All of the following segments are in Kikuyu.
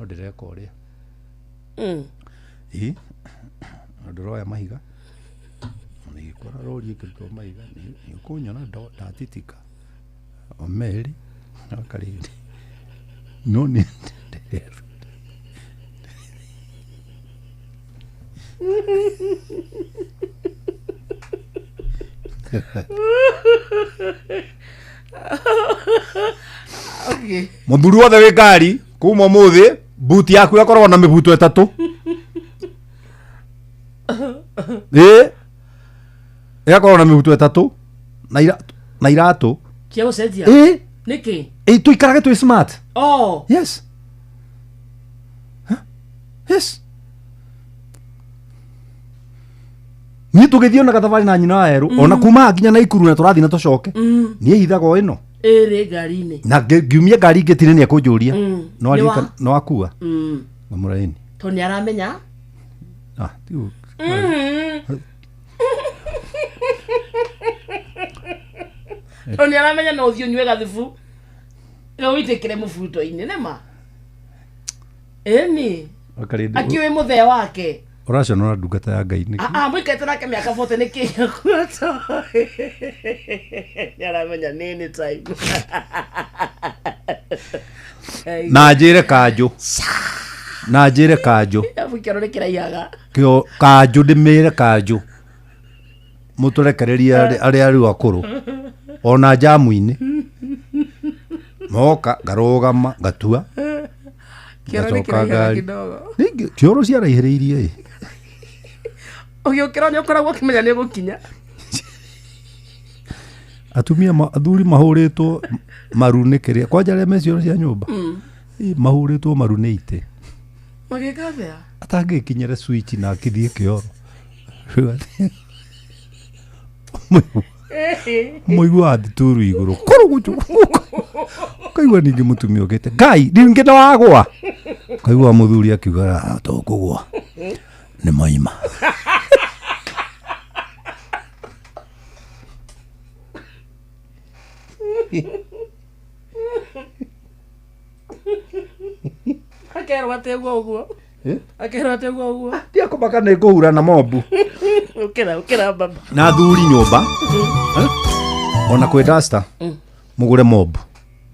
No ndĩreka ũrĩa. Ĩ, na ndĩroya mahiga. Na igĩkora rori ĩkĩrutwo mahiga, nĩ ũkũnyona ndatitika. O merĩ, na karĩndĩ. No nĩ Okay. Mũthuri wothe wĩ ngari kuma ũmũthĩ buti yaku ĩkoragwo na mĩbuto ĩtatũ. Ĩ, ĩgakorwo na mĩbuto ĩtatũ na na iratũ. Cia gũcenjia. Ĩ. Nĩkĩ? Ĩ, tũikarage twĩ smart. Oh. Yes. Huh? Yes. Niĩ tũgĩthiĩ ona gathabarĩ na nyina wa erũ, ona kuma nginya Naikuru na tũrathiĩ na tũcoke, niĩ hithaga o ĩno. Ĩrĩ ngari-inĩ. Na ngiumia ngari ngĩtire nĩ ekũnjũria. No Nĩ aririkana no akua. Ngamũra ĩni. Tondũ nĩ aramenya. Ah, Tondũ nĩ aramenya no ũthiĩ ũnyue gathubu. Na ũitĩkĩre mũbuto-inĩ nĩma. Ĩni. Akarĩndĩ. Akiũĩ mũthee wake. Ũraconora ndungata ya Ngai nĩkĩ? Ah, ah, mũikarĩte nake mĩaka 40 nĩkĩ gĩakuoto? Nĩ aramenya nĩ anytime. Na njĩre kanjũ. Na njĩre kanjũ. Kĩrabu kĩoro nĩ kĩraihaga. Kĩo kanjũ ndĩmĩre kanjũ. Mũtũrekererie arĩa rĩu akũrũ. Ona njamu-inĩ. Moka ngarũgama ngatua. Kĩoro nĩ Ngacoka kĩraihaga ngari. kidogo. Ningĩ kĩoro ciaraihĩrĩirie ĩ. Ũgĩũkĩra nĩ ũkoragwo ũkĩmenya nĩ ũgũkinya. Atumia athuri mahũrĩtwo maru nĩ kĩrĩa kwanja arĩa me cioro cia nyũmba. Ĩ, mahũrĩtwo maru nĩ itĩ. Magĩka atĩa? Atangĩkinyĩra switch na akithiĩ kĩoro. Mũiguaga thituru igũrũ kũrũgũcũ, ũkaigua ningĩ mũtumia ũkĩte ngai rĩngĩ nĩ wagwa, ũkaigua mũthuri akiuga, "Ah, tũkũgwa nĩ maima." Akerwo ategwo ũguo. Akerwo ategwo ũguo. Tia kũmaka nĩ ngũhura na mobu. Ũkĩra, ũkĩra baba. Na thuri nyũmba. Eh? Ona kwĩ duster mũgũre mobu.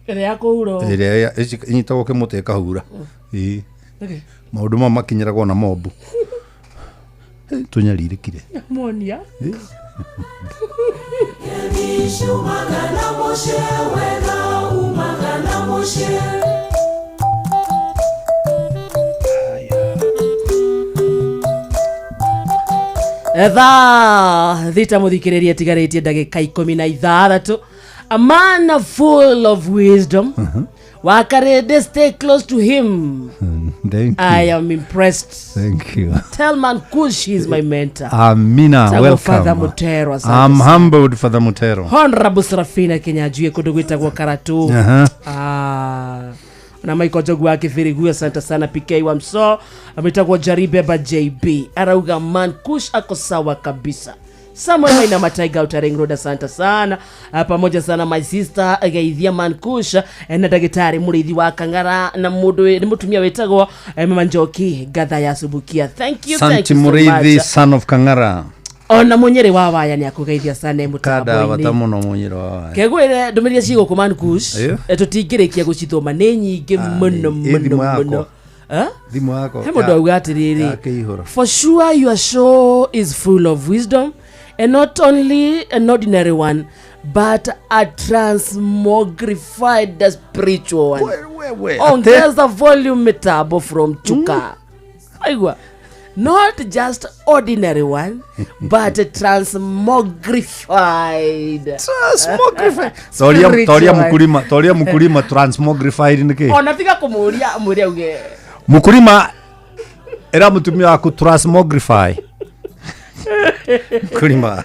Ĩrĩa ya kũhura ũũ. Ĩrĩa ĩnyitagwo kĩmũtĩ ĩkahura. Ĩĩ. Nĩkĩ? Maũndũ maya makinyĩragwo na mobu. Tũnyarirĩkire. Monia. Thaa thita mũthikĩrĩria tigarĩtie ndagĩka 16. A man full of wisdom. Wakarĩndĩ, stay close to him. Thank you. I am impressed. Thank you. Tell man Kush he's my mentor. Amina. Tagwo Welcome. Father Mutero, asante I'm sana. humbled, Father Mutero. Honorable Serafina Kinyanjui kũndũ gwĩtagwo Karatu. Ah, na Michael Njogu wa Kĩbĩrĩgu, asante sana. PK wa Mso amwĩtagwo Jaribeba JB arauga man Kush ako sawa kabisa. Samuel Maina Mataiga Utaring Road, asante sana. Ah, pamoja sana my sister geithia man Kush na ndagĩtarĩ mũrĩithi wa Kang'ara na mũndũ nĩ mũtumia wĩtagwo Mama Njoki Ngatha ya Subukia. Thank you, thank Santi you so Murithi, much. son of Kang'ara. Ona mũnyĩrĩ wa waya nĩ akũgeithia sana Kada bata mũtambo-inĩ. mũno mũnyĩrĩ wa waya. Kegwĩre ndũmĩrĩri cigũkũ man Kush. Ĩyo. Tũtingĩrĩkia gũcithoma nĩ nyingĩ mũno ĩ mũno thimũ yakwa. mũno. Eh? Thimũ yakwa. He mũndũ auga atĩrĩrĩ, yakĩihũra. "For sure your show is full of wisdom and not only an ordinary one but a transmogrified spiritual one." Wewe. Ongeza volume mitambo from Chuka. Aigua, not just ordinary one but a transmogrified. Transmogrified. Toria toria mukulima, toria mukulima transmogrified nĩ kĩ? Ona tiga kũmũria, mwĩre auge. Mukulima ĩra mũtumia waku transmogrify. Mukulima.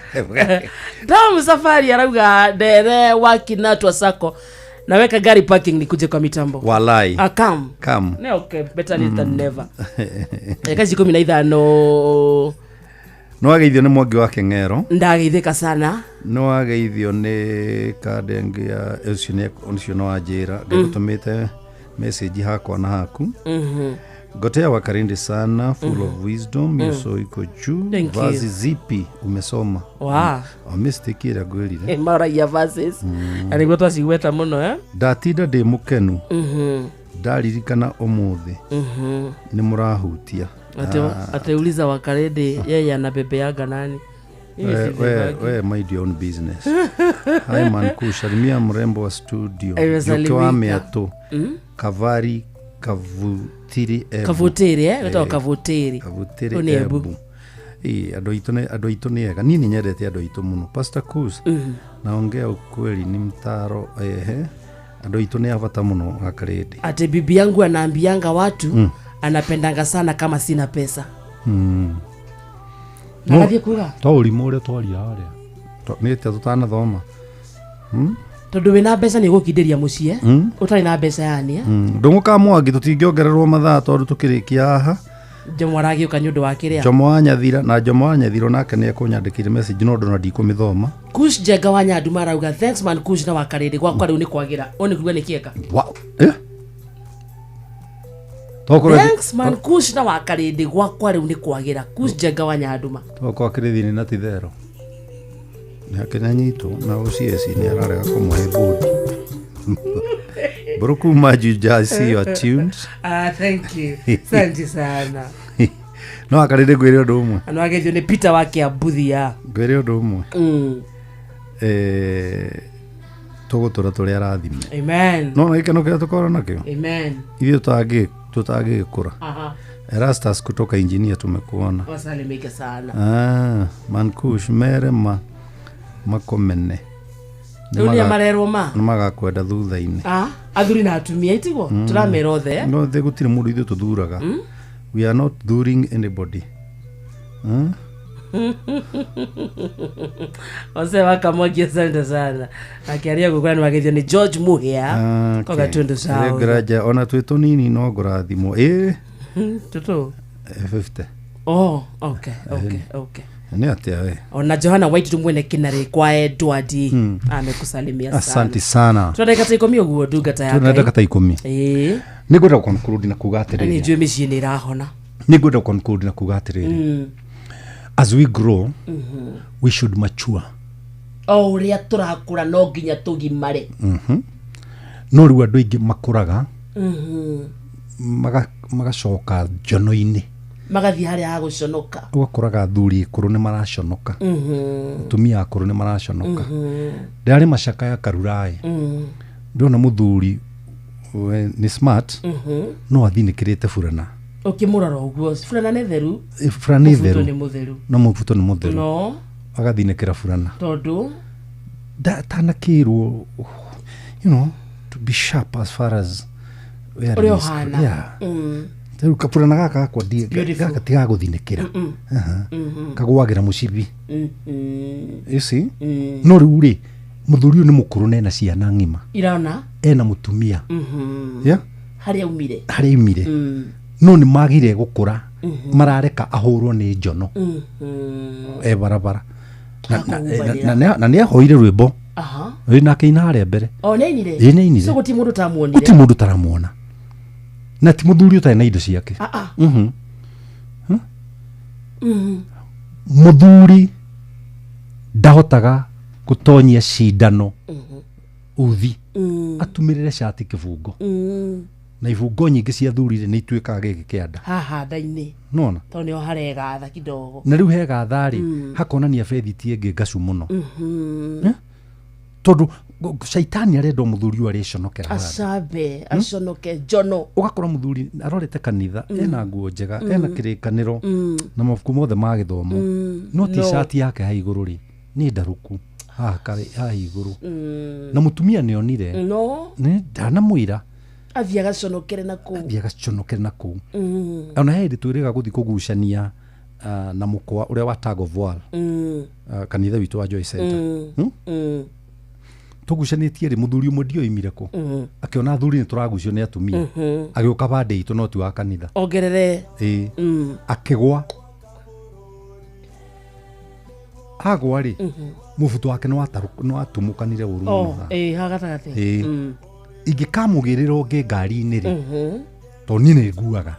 Tom Safari arauga ndere wa Kinatwa Sacco, naweka gari parking nikuje kwa mitambo. Walai. Ah, come. Come. Ne, okay, better late than never. Eka 15. Nĩ wageithio nĩ Mwangi wa Kĩng'ero. Ndageithĩka sana. Nĩ wageithio nĩ kandenge ya ũcio nĩ ũcio nĩ wanjĩra ngĩgũtũmĩte Message hakwa na haku. Gotea Wakarindi sana, full of wisdom. Yuso iko juu. Thank you. Vazi zipi umesoma? Wa. O mistake ĩrĩa ngwĩrire. Maragia verses na nĩguo twacigweta mũno eh? Ndatinda ndĩ mũkenu ndaririkana ũmũthĩ nĩ mũrahutia. Ateuliza Wakarindi yeye anabebeaga nani. Mimi sibebagi. We mind your own business. Hi Manku, salimia mrembo wa studio. Amesalimika. Njoki wa Mĩatũ. Kavari Kavutiri Ebu. Kavutiri eh? Wetagwo Kavutiri. Kavutiri Ũyũ nĩ Embu. Ebu. Ĩ, andũ aitũ nĩ andũ aitũ nĩ ega. Niĩ nĩ nyendete andũ aitũ mũno. Pastor Kus, naongea ukweli ni mtaro ehe. Andũ aitũ nĩ a bata mũno Wakarindi. Ati bibi yangu anaambianga watu anapendanga sana kama sina pesa. No. Nagathiĩ kuga To ũrimũ ũrĩa twaria harĩa. Nĩ atĩa tũtanathoma? tondũ wĩna mbeca nĩ ũgũkindĩria mũciĩ ũtarĩ na mbeca yani eh? Ndũng'ũ ka Mwangi tũtingĩongererwo mathaa tondũ tũkĩrĩkia haha. Njomo aragĩũka nĩ ũndũ wa kĩrĩa. Jomo wa Nyathira na Jomo wa Nyathira nake nĩ ekũnyandĩkĩire message no ndona ndikũmĩthoma. Kush Njenga wa Nyanduma arauga thanks man Kush na Wakarindi gwakwa rĩu nĩ kwagĩra. Ũũ nĩ kuga nĩ kĩeka. Wow. Eh? Tokorwo Thanks man Kush na Wakarindi gwakwa rĩu nĩ kwagĩra. Kush Njenga wa Nyanduma. tokorwo akĩrĩ thĩinĩ na ti therũ. Nĩ akĩnyanyitwo na OCS nĩ ararega kũmũhe bodi. Mbũrũ kuma Juja, I see you are tuned. Ah, thank you. Asante sana. No Wakarindi ngwĩre ũndũ ũmwe. Andu agethio nĩ Peter wa Kĩambuthia. Ngwĩre ũndũ ũmwe. Eh, tũgũtũra tũrĩ arathime. Amen. No na gĩkeno kĩrĩa tũkorwo nakĩo. Amen. Ithuĩ tũtangĩgĩkũra. Aha. Erastus kutoka engineer tumekuona. Wasalimike sana. Ah, Mankush mere ma makomene. Rĩu nĩ marerwo ma. Nĩ magakwenda thutha-inĩ. Ah, athuri na atumia itiguo tũramera othe. No thĩ gũtirĩ mũndũ ithuĩ tũthuraga. We are not thuring anybody. Hmm? Ose wakamwangi asante sana. Akĩaria gũkũra nĩ wagethio nĩ George Muhia. Ah, Kwa Gatundu South. Ngaraja ona twĩ tũnini no ngũrathimwo. Ĩ, Tũtũ. 50. Oh, okay, okay, okay. Nĩ atĩa we? Ona Johana White tumwene kinarĩ kwa Edward amekusalimia sana. Asante sana. Tuna dakika ta 10 ũguo ndungata ya Tuna Ngai. dakika ta 10. Ĩĩ. Nĩ ngwenda conclude na kuga Na nĩ atĩrĩrĩ. njũĩ mĩciĩ nĩ ĩrahona. Nĩ ngwenda conclude na kuga atĩrĩrĩ. As we grow, we should mature. O ũrĩa tũrakũra no nginya tũgimare. No rĩu andũ aingĩ makũraga magacoka njono-inĩ. Magathiĩ harĩa ha gũconoka. Ũgakoraga athuri akũrũ nĩ maraconoka, atumia akũrũ nĩ maraconoka. Ndĩrarĩ macaka ya Karuraĩ, ndĩrona mũthuri we nĩ smart no athinĩkĩrĩte burana. Ũkĩmũrora ũguo burana nĩ theru. Burana nĩ Mũbuto theru nĩ mũtheru. no mũbuto nĩ mũtheru, No agathinĩkĩra burana. tondũ Ndatanakĩrwo, you know, to be sharp as far as wearing ũrĩa is- ũhana. Yeah. Rĩu kaburana gaka gakwa Beautiful. gaka tigagũthinĩkĩra, kagwagĩra mũcibi. You see? No rĩu rĩ, mũthuri ũyũ nĩ mũkũrũ na ena ciana ng'ima, Irona ena mũtumia. Yeah? harĩa aumire. Harĩa aumire. No nĩ magire gũkũra, marareka ahũrwo nĩ njono e barabara. Na nĩ ahoire rwĩmbo. Aha. Ĩ, nake ina harĩa mbere. O nĩ ainire. Ĩ, nĩ ainire. So gũtirĩ mũndũ ũtamuonire. Gũtirĩ mũndũ ũtaramuona, na ti mũthuri ũtarĩ na indo ciake. Ah, ah. Mũthuri ndahotaga gũtonyia cindano uthi atumĩrĩre cati kĩbungo, na ibungo nyingĩ cia thuri rĩ nĩ ituĩkaga gĩkĩ kĩanda Haha nda-inĩ. nona Tondũ nĩho haregatha kidogo. Na rĩu he gatha-rĩ hakonania bethiti ĩngĩ ngacu mũno. Eh? Tondũ caitani arenda o mũthuri ũyũ arĩconokera handũ. Acambe aconoke njono. Ũgakora mũthuri arorete kanitha ena nguo njega, ena kĩrĩkanĩro na mabuku mothe ma gĩthomo, no t-shirt yake ha igũrũ rĩ nĩ ndarũku haha haha igũrũ, na mũtumia nĩ onire No nĩ ndanamwĩra athiĩ agaconokere na kũu. athiĩ agaconokere na kũu. Ona he hĩndĩ twĩrĩga gũthiĩ kũgucania na mũkwa ũrĩa wa tug of war, kanitha witũ wa Joy Center. Tũgucanĩtie rĩ, mũthuri ũmwe ndioimire kũ, akĩona athuri nĩ tũragucio nĩ atumia, agĩũka bandĩ itũ no ti wa kanitha. Ongerere. Ĩĩ, akĩgwa, agwa rĩ, mũbuto wake nĩ watumũkanire ũru mũno Oh, haha. ĩĩ, ha gatagatĩ. Ĩĩ. Ingĩkamũgĩrĩra ũngĩ ngari-inĩ rĩ, tondũ niĩ nĩ nguaga.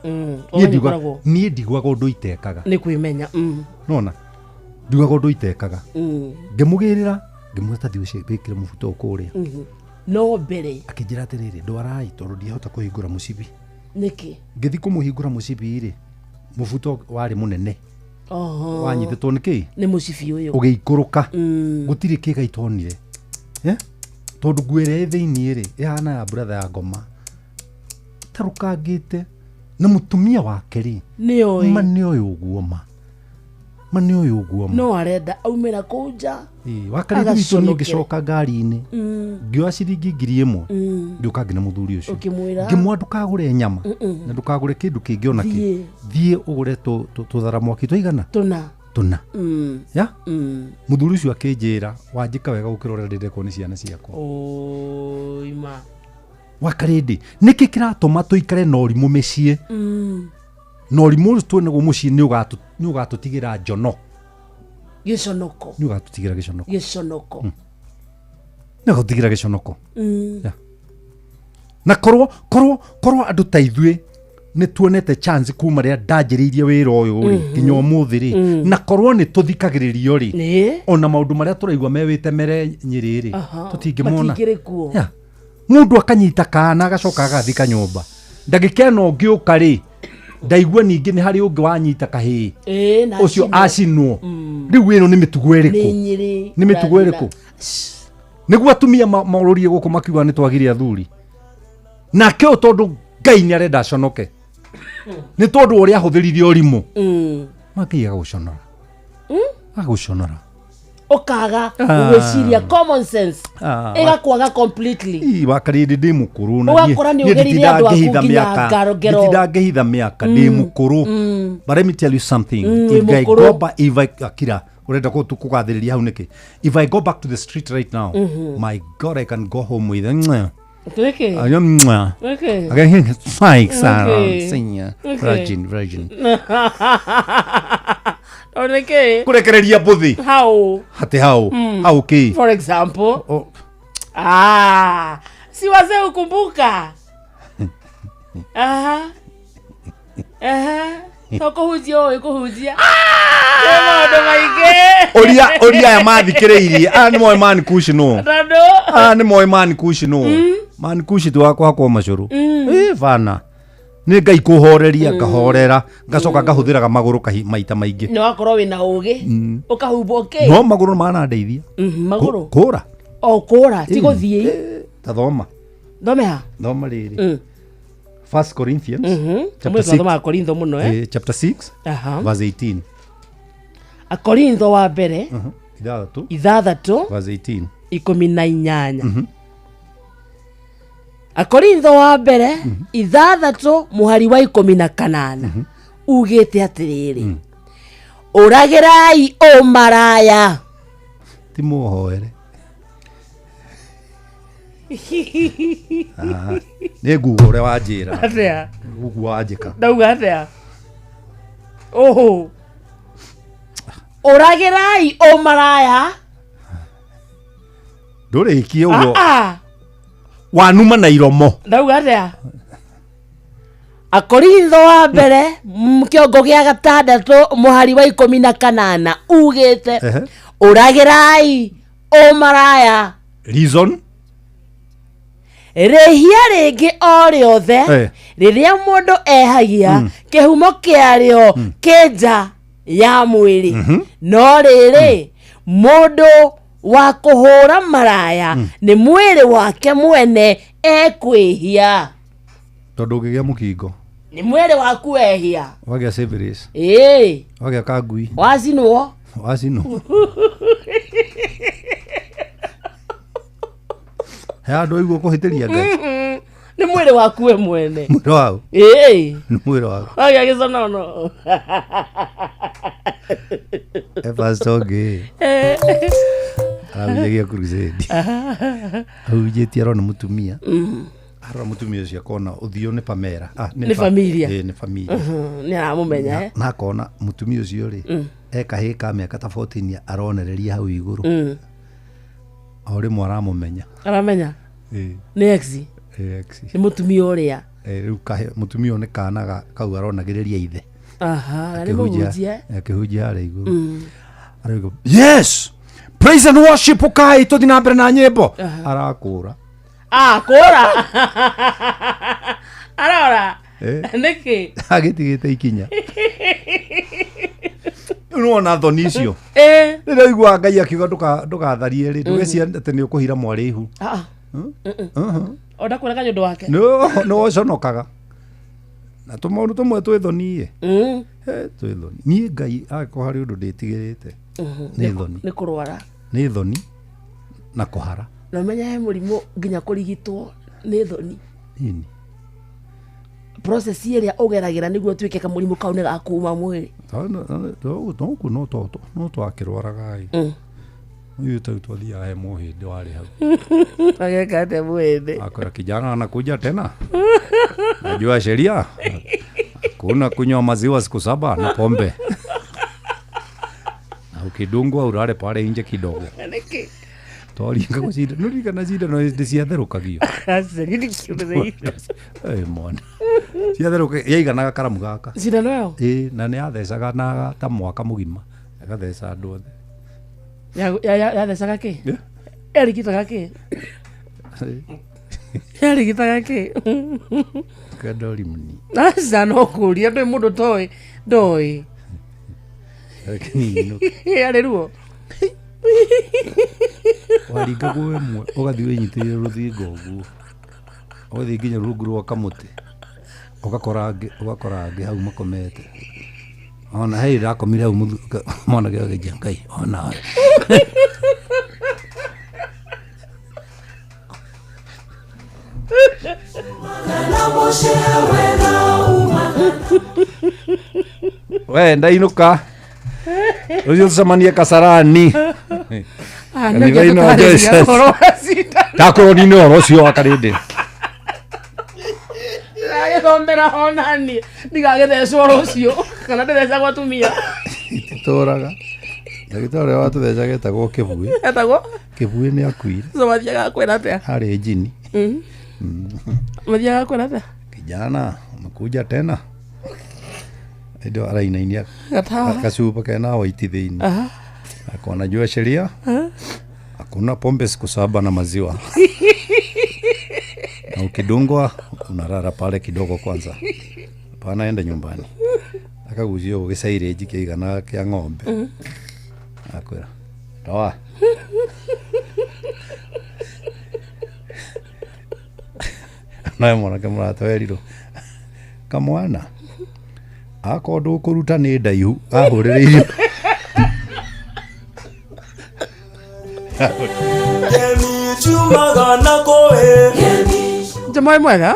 Ũmenye ũkoragwo. Niĩ ndiguaga ũndũ itekaga. Nĩ kwĩmenya. Nona ndiugaga ũndũ itekaga. Ngĩmũgĩrĩra, ngĩmwĩra ta thiĩ wĩkĩre mũbuto ũyũ kũrĩa. No mbere. Akĩnjĩra atĩrĩrĩ, ndwarai tondũ ndiahota kũhingũra mũcibi. Nĩkĩ? Ngĩthiĩ kũmũhingũra mũcibi rĩ, mũbuto warĩ mũnene. Oho. Wanyitĩtwo nĩ kĩĩ? Nĩ mũcibi ũyũ. Ũgĩikũrũka. Gũtirĩ kĩga itonire. Tondũ nguo ĩrĩa ĩ thĩiniĩ rĩ, ĩhana ya brother ya ngoma. Tarũkangĩte. Na mũtumia wake rĩ, Nĩoĩ. ma nĩoĩ ũguo ma. Ma nĩoĩ ũguo ma. No arenda aumĩra kũu nja. Wakarĩthi witũ niĩ Agaconokere. ngĩcoka ngari-inĩ. Ngĩoya ciringi 1,000. Ngĩũka ngĩna mũthuri ũcio. Ũkĩmwĩra? Ngĩmwĩra ndũkagũre nyama. Na ndũkagũre kĩndũ kĩngĩ ona kĩ. Thiĩ. Thiĩ ũgũre tũthara mwaki tũigana? Tũna. Tũna. Ya? Mũthuri ũcio akĩnjĩra, wanjĩka wega gũkĩra ũrĩa ndĩndekwo nĩ ciana ciakwa. Oi ma. Wakarĩndĩ, nĩkĩ kĩratũma tũikare na ũrimũ mĩciĩ? Na ũrimũ ũyũ twĩnaguo mũciĩ nĩ ũgatũtigĩra njono. Gĩconoko. Nĩ ũgatũtigĩra gĩconoko. Gĩconoko. Nĩ ũgatũtigĩra gĩconoko. Ya. Na korwo andũ ta ithuĩ nĩ tuonete chance kuma rĩrĩa ndanjĩrĩirie wĩra ũyũ rĩ, nginya ũmũthĩ rĩ, na korwo nĩ tũthikagĩrĩrio rĩ, ona maũndũ marĩa tũraigua me wĩtemere Nyĩrĩ rĩ, tũtingĩmona. Matingĩrĩ kuo. Ya. Mũndũ akanyita kana agacoka agathika nyũmba. Ndagĩka ĩno ũngĩũka rĩ, ndaigua ningĩ nĩ harĩ ũngĩ wanyita kahĩĩ. Na Ũcio acinwo. acinwo. Rĩu ĩno nĩ mĩtugo ĩrĩkũ? Nĩ Nyĩrĩ. Nĩ mĩtugo ĩrĩkũ? Nĩguo atumia morũrie gũkũ makiuga nĩ twagire athuri. Nake ũyũ tondũ Ngai nĩ arenda aconoke. Nĩ tondũ ũrĩa ahũthĩrire ũrimũ. Makĩiga gũconora. Agũconora. Ũkaga gwĩciria common sense. Ĩgakwaga completely. Ii, wakarĩndĩ ndĩ mũkũrũ na Ũgakora nĩ niĩ ũgerire andũ aku nditinda ngĩhitha nginya mĩaka. ngaro ngero. Nditinda ngĩhitha mĩaka, ndĩ mũkũrũ. But let me tell you something. Wĩ If I mũkũrũ. go back, if I, akira, ũrenda kũgathĩrĩria hau nĩkĩ? If I go back to the street right now, my God, I can go home with mwah. Nĩkĩ? I am, mwah. Nĩkĩ? I can hear spikes Okay. senior. Okay. Virgin, virgin. O nĩkĩ? Kũrekereria mbũthi. How? Hatĩ hau. Hau kĩ? For example. Oh. Si wazee ukumbuka. Aha. Aha. To kũhunjia ũĩ kũhunjia. Nĩ maũndũ maingĩ. Ũria aya mathikĩrĩirie. Aya nĩ moĩ Man Kush nũ. Tondũ. Aya nĩ moĩ Man Kush nũ. Man Kush ti wa kũhakwo macũrũ. Bana. Nĩ Ngai kũhoreria, ngahorera, ngacoka ngahũthĩraga magũrũ maita maingĩ. Nĩ wakorwo wĩna ũgĩ. Ũkahumbwo kĩ? No magũrũ manandeithia. Magũrũ? Kũra. O kũra, ti gũthiĩ. Ta thoma. Thome ha? Thoma rĩrĩ. 1 Corinthians chapter Ũmũthĩ 6, twathomaga Korintho mũno, eh? Chapter 6, verse 18. Akorintho wa mbere, 6, 6, verse 18. 18. Akorintho wa mbere, 6 mũhari wa 18. Ugĩte atĩrĩrĩ, ũragĩrai ũmaraya. Ti mũhoere. Nĩ nguga ũrĩa wanjĩra. Atĩa? Nguga wanjĩka. Ndauga atĩa? Ũhũ. Ũragĩrai ũmaraya. Ndũrĩkie ũguo. Wanuma na iromo. Ndauga atĩa? Akorintho wa mbere, kĩongo gĩa 6 mũhari wa 18 ugĩte, ũragĩrai ũmaraya. Reason? Rĩhia rĩngĩ o rĩothe rĩrĩa mũndũ ehagia, kĩhumo kĩarĩo kĩ nja ya mwĩrĩ. No rĩrĩ, mũndũ wa kũhũra maraya nĩ mwĩrĩ wake mwene ekwĩhia. Tondũ ũngĩgĩa mũkingo. Nĩ mwĩrĩ waku ehia. Wagĩa syphilis. Wagĩa kangui. Wacinwo. Wacinwo. He andũ aigua kũhĩtĩria Ngai. Nĩ mwĩrĩ waku we mwene. Mwĩrĩ waku. Nĩ mwĩrĩ waku. Wagĩa gĩconono. Pastor ũngĩ. Arahunjagia crusade. Ahunjĩtie arona mũtumia. Arora mũtumia ũcio akona ũthiũ nĩ Pamela. Nĩ familia. Nĩ familia. Nĩ aramũmenya, Na akona mũtumia ũcio rĩ, e kahĩĩ ka mĩaka ta 14 aronereria hau igũrũ. O rĩmwe aramũmenya. Aramenya? Nĩ ex. Relax. Nĩ mũtumia ũrĩa. Rĩu mũtumia ũyũ nĩ kana kau aronagĩrĩria ithe. Aha, na nĩ mũhunjia. Akĩhunjia harĩa igũrũ. Arauga, yes, praise and worship, ũkai tũthiĩ na mbere na nyĩmbo. Arakũra. Ah, kũra. Arora. Nĩkĩ? Agĩtigĩte ikinya. Rĩu nĩwona thoni icio. Rĩrĩa ũiguaga Ngai akiuga ndũgatharie rĩ, ndũgecirie atĩ nĩ ũkũhira mwarĩ ihu. Ah. O ndakwĩraga nĩ ũndũ wake. Nĩ woconokaga. Na tũmaũndũ tũmwe twĩ thoni ĩ. Twĩ thoni. Niĩ Ngai angĩkorwo harĩ ũndũ ndĩtigĩrĩte nĩ thoni. Nĩ kũrwara. Nĩ thoni na kũhara. Na ũmenye he mũrimũ nginya kũrigitwo nĩ thoni. Nini. Process ĩrĩa ũgeragĩra nĩguo ũtuĩke kamũrimũ kau nĩ gakuma mwĩrĩ. Toguo no twakĩrwaraga ĩ. Ithuĩ tau twathiaga he mũhĩndĩ warĩ hau. Ageka atĩa mũhĩndĩ? Akwĩra kijana anakuja tena. Najua sheria. Kuna kunywa maziwa siku 7 na pombe. Na ukidungwa urare pale nje kidogo. Nĩkĩ? Twaringa gũcinda. Nũririkana cindano hĩndĩ ciatherũkagio. Aca, niĩ ndikĩũĩ. Mwana. Ciatherũka yaiganaga karamu gaka. Cindano ĩyo? Ĩ, na nĩ yathecaga na ta mwaka mũgima. Ĩgatheca andũ othe. Yathecaga kĩ? Yarigitaga kĩ? Yarigitaga kĩ? Kendo rimni. Aca, no kũria ndũĩ mũndũ toĩ ndoĩ. Yarĩ ruo. Waringagwo ĩmwe ũgathiĩ wĩnyitĩrĩire rũthingo ũguo. Ũgathiĩ nginya rungu rwa kamũtĩ. Ũgakora angĩ hau makomete. Ona hei ndakomire hau mwanake agĩnjia Ngai ona. We ndainũka. Rũciũ tũcemanie Kasarani. Kanitha-inĩ wa Jesus. Ndakorwo nini ũhoro ũcio wa Karĩndĩ. Ndagĩthomera onani ndigagĩthecwo rũciũ kana ndĩthecagwo atumia. Tũraga. Ndagĩtarĩ ũrĩa watũthecaga etagwo Kĩbuĩ. Etagwo? Kĩbuĩ nĩ akuire. So mathiaga kwĩra atĩa? Harĩ njini. Mathiaga kwĩra atĩa? Kijana, umekuja tena. Ndio arainainia Gatawa. kacuba kena waiti thĩinĩ. Ako anajua sheria. Hakuna pombe siku 7 na maziwa. Na ukidungwa unarara pale kidogo kwanza. Hapana, enda nyumbani. Akagucio gĩcairĩnji kĩigana kĩa ng'ombe. Akwĩra, toa. Nawe mwanake mũrata werirwo, kamwana akorwo ndũkũruta nĩ ndaihu ahũrĩrĩirio. Jamaa mwega.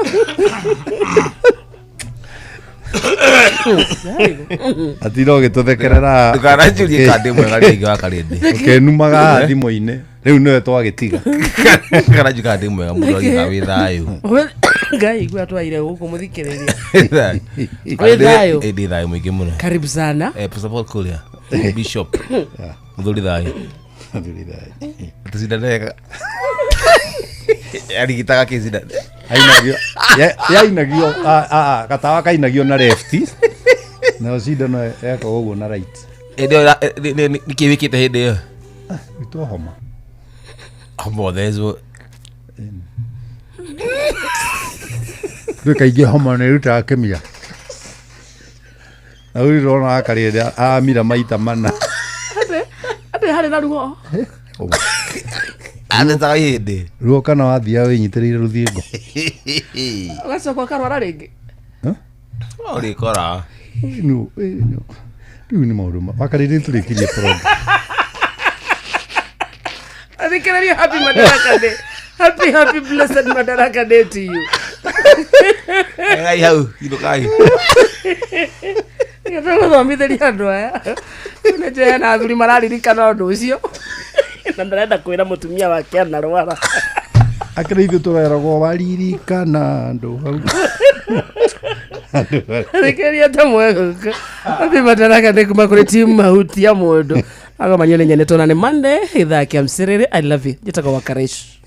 Atira ũgĩtũthekerera. Ndũkananjũrie kana ndĩ mwega rĩngĩ wa Karĩndĩ. Ũkĩnumaga thimũ-inĩ. Rĩu nĩwe twagĩtiga. Ndũkananjũrie kana ndĩ mwega mũndũ agiuga wĩ thayũ. Ngai igua twaire gũkũ mũthikĩrĩria. Wĩ thayũ? Ndĩ thayũ mũingĩ mũno. Karibu sana. Pastor Paul Kuria, Bishop. Mũthuri thayũ. Mũthuri thayũ. Tũcindane wega. Arigitaga kĩcindano. Ainagio. Yainagio, gatawa kainagio na left. Nayo cindano yekagwo ũguo na right. Hĩndĩ ĩyo nĩkĩ wĩkĩte hĩndĩ ĩyo? Witwo homa. Homa ũthecwo. Rĩu kaingĩ homa nĩ ĩrutaga kĩmira. Na rĩu ndĩrona Karĩndĩ aramira maita mana. Atĩ harĩ na ruo. Athecaga ihĩndĩ. Ruo kana wathiaga wĩnyitĩrĩire rũthingo. Ũgacoka ũkarwara rĩngĩ. No ũrĩkora. Rĩu nĩ maũndũ ma Wakarĩndĩ nĩtũrĩkirie program. Athikĩrĩria happy Madaraka Day. Happy happy blessed Madaraka Day to you. Ngai hau, inũkai. Tũgũthomithĩria andũ aya. Nĩ njũĩ hena athuri mararirikana ũndũ ũcio. Na ndarenda kwĩra mũtumia wake anarwara. Akĩrĩ ithuĩ tũreragwo waririkana andũ hau. Thikĩrĩria ta mwegũka. Happy Madaraka Day kuma kũrĩ team mahuti ya mũndũ. Agomanio nĩ nyene tuonane Monday ithaa kĩa mcĩrĩrĩ. I love you. Njĩtagwo Wakaresh.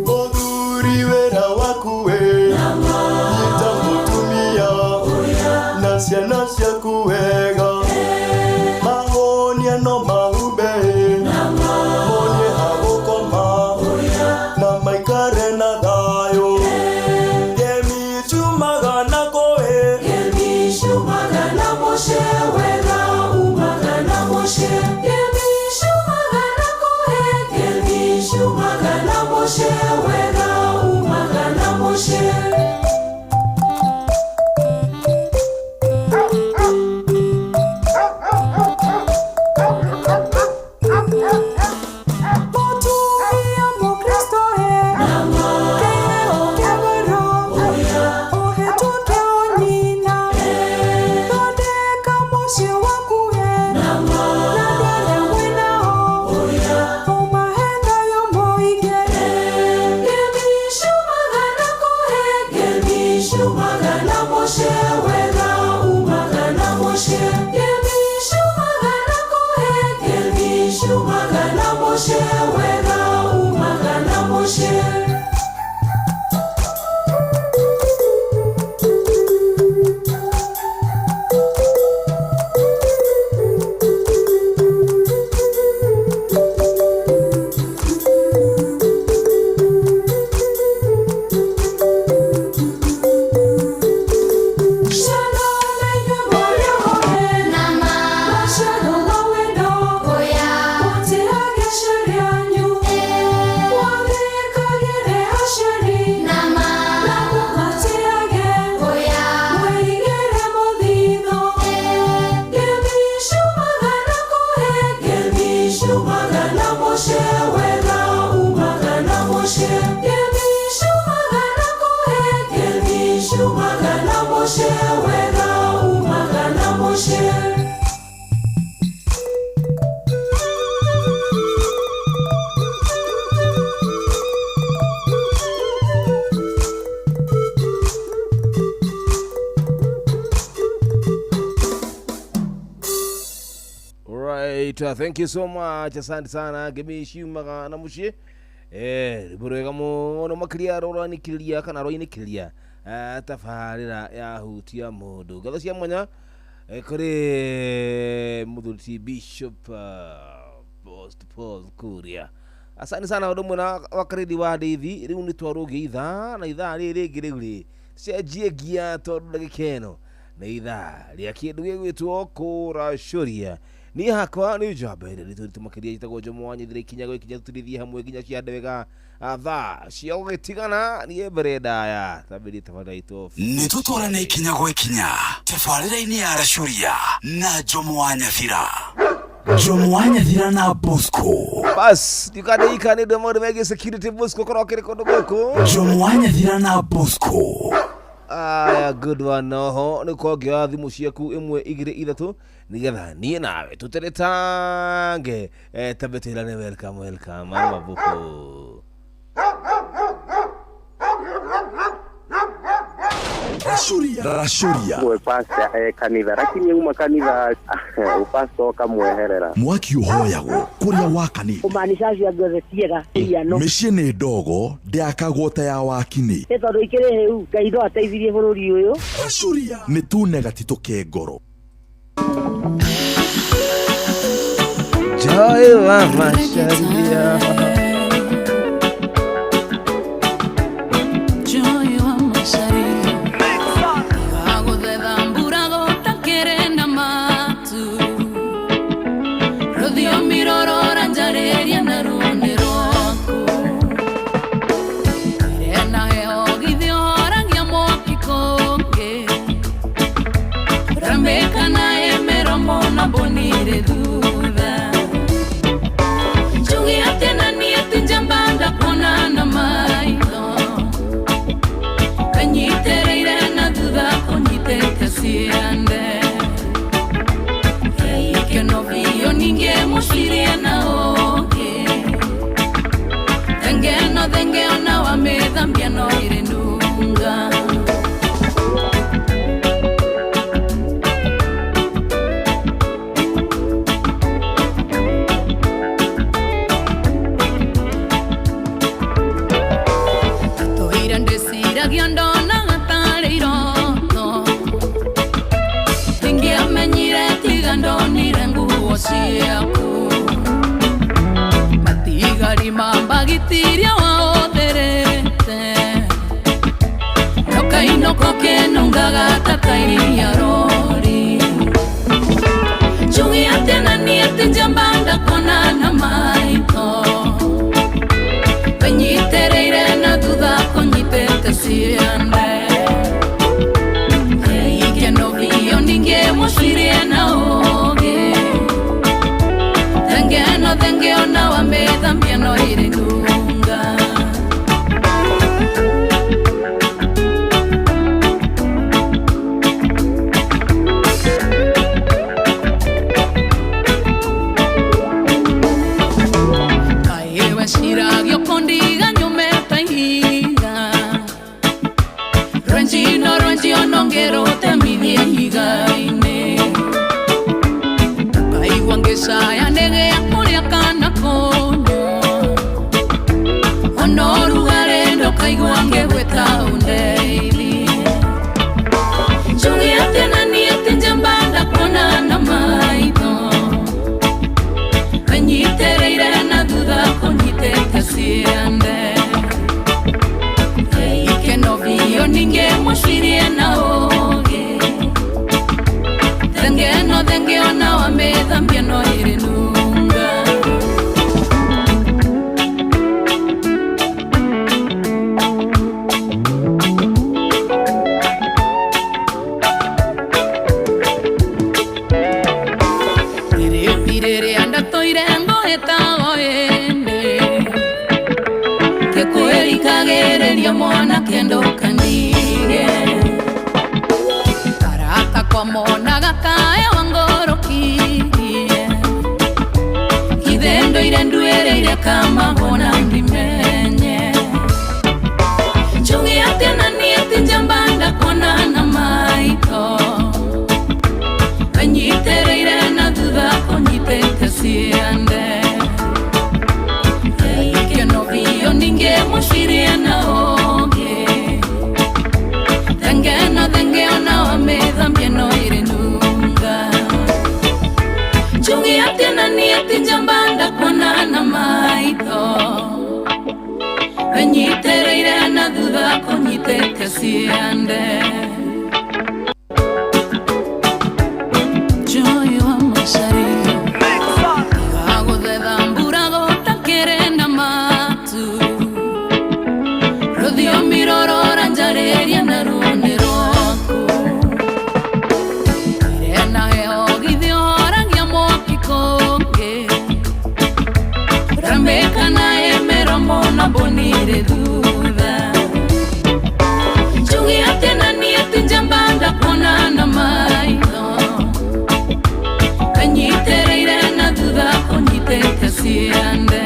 Muthuri wĩra waku wĩ nyita mũtumia na ciana ciaku wega, mahonia no mahumbe, monie ha gũkoma na maikare na thayũ. Ngemi ciumaga na kũĩ. Right, thank you so much. Asante sana ngemi ciumaga na muciĩ. Rwĩmbo rwega mũno makĩria rũranikĩrĩria kana rwainĩkĩrĩria tabarĩra yahutia mũndũ. Ngatho cia mwanya kũrĩ mũthuri ti Bishop Post Paul Kuria. Asante sana ũndũ ũmwe na wakarĩri wa ndeithi. Rĩu nĩ twarũgĩa ithaa na ithaa rĩrĩ rĩngĩ rĩu rĩ cenjie ngia tondũ ndagĩka ĩno nĩ ithaa rĩa kĩndũ gĩgwĩtwo kũracũria. Niĩ hakwa nĩ njamba ĩrĩa nĩ tũmakĩria njĩtagwo Jomo wa Nyithĩra, ikinya gwa ikinya tũtũrithie hamwe nginya ciande wega thaa cia gũgĩtigana. Niĩ mbere ndaya tambĩrie tabarĩra itũ. Nĩ tũtwarane ikinya gwa ikinya tabarĩra-inĩ ya Racuria na Jomo wa Nyathira. Jomo wa Nyathira na Bosco. Bas ndikandeika nĩ ũndũ wa maũndũ megiĩ security. Bosco korwo akĩrĩ kũndũ gũkũ. Jomo wa Nyathira na Bosco. Aya, good one. Noho nĩ kwongera thimũ ciaku ĩmwe igĩrĩ ithatũ nĩgetha niĩ nawe tũteretange tabetĩrane. Welcome, welcome mabuku. Racuria. Racuria. Mwe pasta kanitha, lakini uma kanitha upasta ukamweherera. Mwaki ũhoyagwo kũrĩa wakanĩte. Kumaanisha acio angĩ othe tiega iano. Mĩciĩ nĩ ndogo ndĩakagwo ta ya wakini. Nĩ tondũ ikĩrĩ hĩu Ngai no ateithirie bũrũri ũyũ. Racuria. Nĩ tune gatitũ ke ngoro. Joy wa Macharia. Joy wa Macharia. Aguthetha mbura gũtakĩrĩ na matu. ndonire nguo ciaku matigari mambagitiria waotherete nokainoko kenungaga ta kairia rori njuge atĩa na niĩ atĩ njamba ndakuona na maitho wenyitereire na thutha kũnyitĩte ciande ikeno biũ ningĩ mũcirie na ũũgĩ thengeno thengeo na wamĩthambia no ĩrĩ nunga. Kaĩ weciragia ũkũndiga nyũmĩte ihiga rwenjino rwenji onongerũtemithie ihiga-inĩ ũkaigua ngĩcaya nĩgĩa kũrĩa kana kũnyua ona ũrugarĩ ndũkaigua ngĩgwĩta ũndeithie njuge atĩa na niĩ atĩ njamba ndakuona na maitho wenyitereire na thutha kũnyitĩte ciande ikeno biũ ningĩ mũcirie na ũũgĩ thengeno thengeo na wamĩthambia no ĩrĩ nunga. Rĩrĩ rĩrĩa ndatũire ngũhĩtago ĩndĩ ngĩkwĩrikagĩrĩria mwanake ndũkandige arata kwa monaga kaĩ wangũrũkirie ithe ndũire nduĩrĩire kamahũna ndimenye njuge atĩa na niĩ atĩ njamba ndakuona na maitho wenyitereire na thutha kũnyitĩte ciande ikeno biũ ningĩ mũcirie na ũũgĩ thengeno thengeo na wamĩthambia no ĩrĩ nunga njuge atĩa na niĩ atĩ njamba ndakuona na maitho wenyitereire na thutha kũnyitĩte ciande. Joy wa macaria igagũthetha mbura gũtakĩrĩ na matu rũthiomi rũrora njarĩria na ruo nĩ rwaku ire na heho githĩ ũhoragia mwaki kũngĩ ramĩka na ĩmĩromo na mbũni irĩ thutha njuge atĩa na niĩ atĩ njamba ndakuona na maitho wenyitereire na thutha kũnyitĩte ciande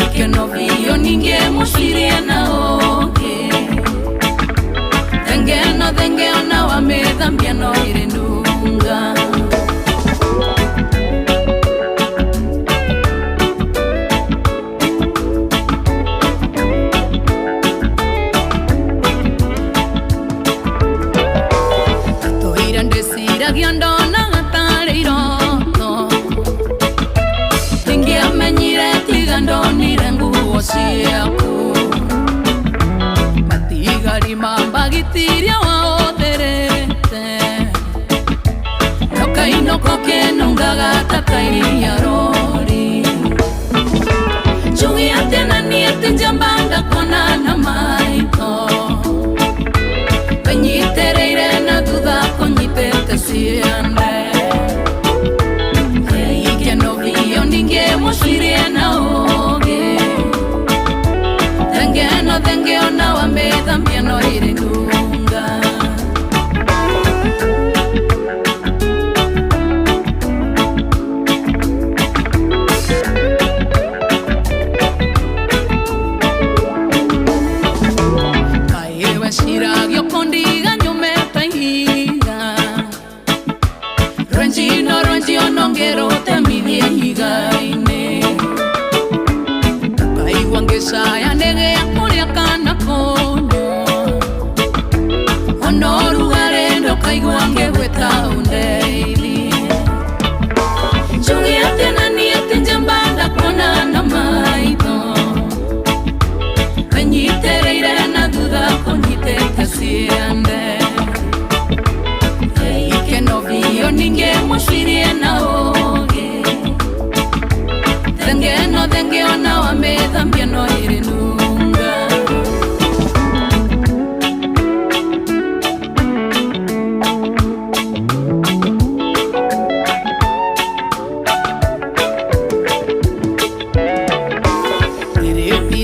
ikeno biũ ningĩ mũcirie na ũũgĩ thengeno thengeo na wamĩthambia no ĩrĩ nunga. Tũire ndĩciragia ndonaga tarĩ iroto ndingĩamenyire tiga ndonire nguo ciaku matigari mambagitiria waotherete nokainoko kenungaga ta kairia rori njuge atĩa na niĩ atĩ njamba ndakuona na maitho wenyitereire na thutha kũnyitĩte ciande ikeno biũ ningĩ mũcirie na ũũgĩ thengeno thengeo na wamĩthambia no ĩrĩ nunga. Kaĩ weciragia ũkũndiga nyũmĩte ihiga rwenjino rwenji onongerũtemithie ihiga-inĩ ũkaigua ngĩcaya nĩgĩa kũrĩa kana kũnyua ona ũrugarĩ ndũkaigua ngĩgwĩta ũndeithie. ninge mucirie na ũgĩ thenge no thenge ona wamĩthambia no ĩrĩ nunga.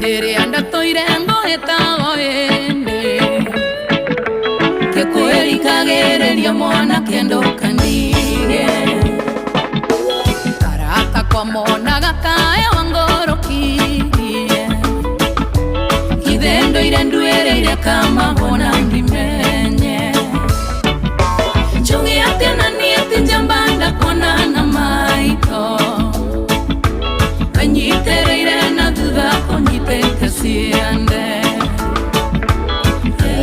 Rĩrĩa ndatoire ngohetago ĩndĩ kĩkwĩrikagĩrĩria mwana kendo kanige arata kwa monaga kaya wangorokirie kithendoire nduĩrĩire kama wona ndimenye njuge atĩa na niĩ ti njamba ndakuona na maitho kanyitĩrĩire na thutha kũnyitĩte ciande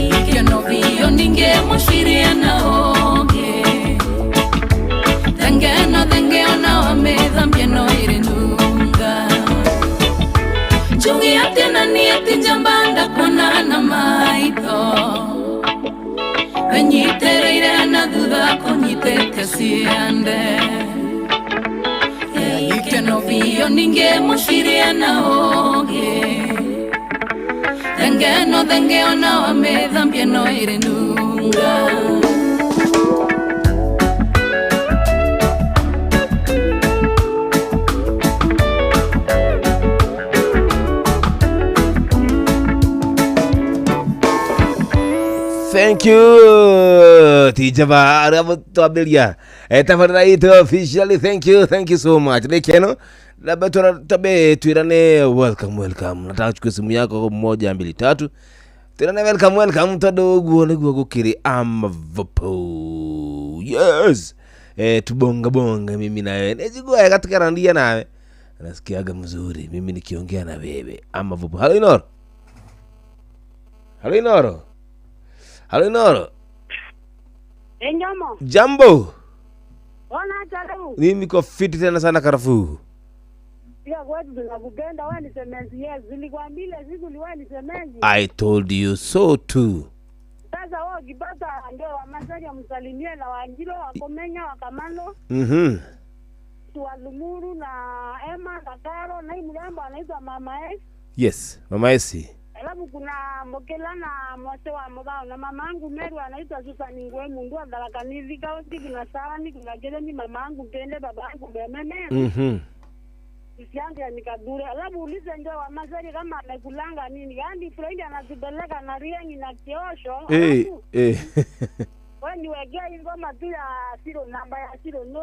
ikeno biũ ningĩ mũcirie na ũgĩ thenge no thenge ona wamĩthambia no ĩrĩ nunga njuge atĩa na niĩ ti njamba ndakuona na maitho kanyitĩrĩire na thutha kũnyitĩte ciande ikeno biũ ningĩ mũcirie na ũgĩ thenge no thenge ona wamĩthambia no ĩrĩ nunga. Thank you Tijaba twambiria tabarĩra itũ officially. Thank you, thank you so much. Rĩkeno labda tabe twirane welcome welcome. Nataka chukue simu yako 1 2 3 twirane welcome welcome tondu uguo niguo gukiri amavopo. Yes, tubonga bonga mimi na wewe nijigua katika randia nawe nasikiaga mzuri mimi nikiongea na wewe amavopo. Hello Inoro. Hello Inoro. Hello Inoro. Enjomo. Jambo. Ona chalo. Mimi niko fiti tena sana karafuu. Pia kwetu tunakupenda wewe ni semenzi. Yes, nilikwambia siku ni wewe ni semenzi. I told you so too. Sasa wewe ukipata ndio Wamasai msalimie na Wanjiro Wakomenya Wakamano. Walumuru na Emma na Karo na mrembo anaitwa Mama S. Yes, Mama S. Alafu kuna Mokela na Mose wa Mobao na mamangu Meru anaitwa Susan Ngwe Mundu Adarakanizi Kaunti, kuna Sawani, kuna Jeremy, mamangu Pende, babangu Bememe. Isiange ya Nikagure. Alafu ulize ndio Wamasai kama amekulanga nini. Yaani friend anatupeleka na riengi na kiosho. Wewe niwekea ngoma tu ya siro, namba ya siro no,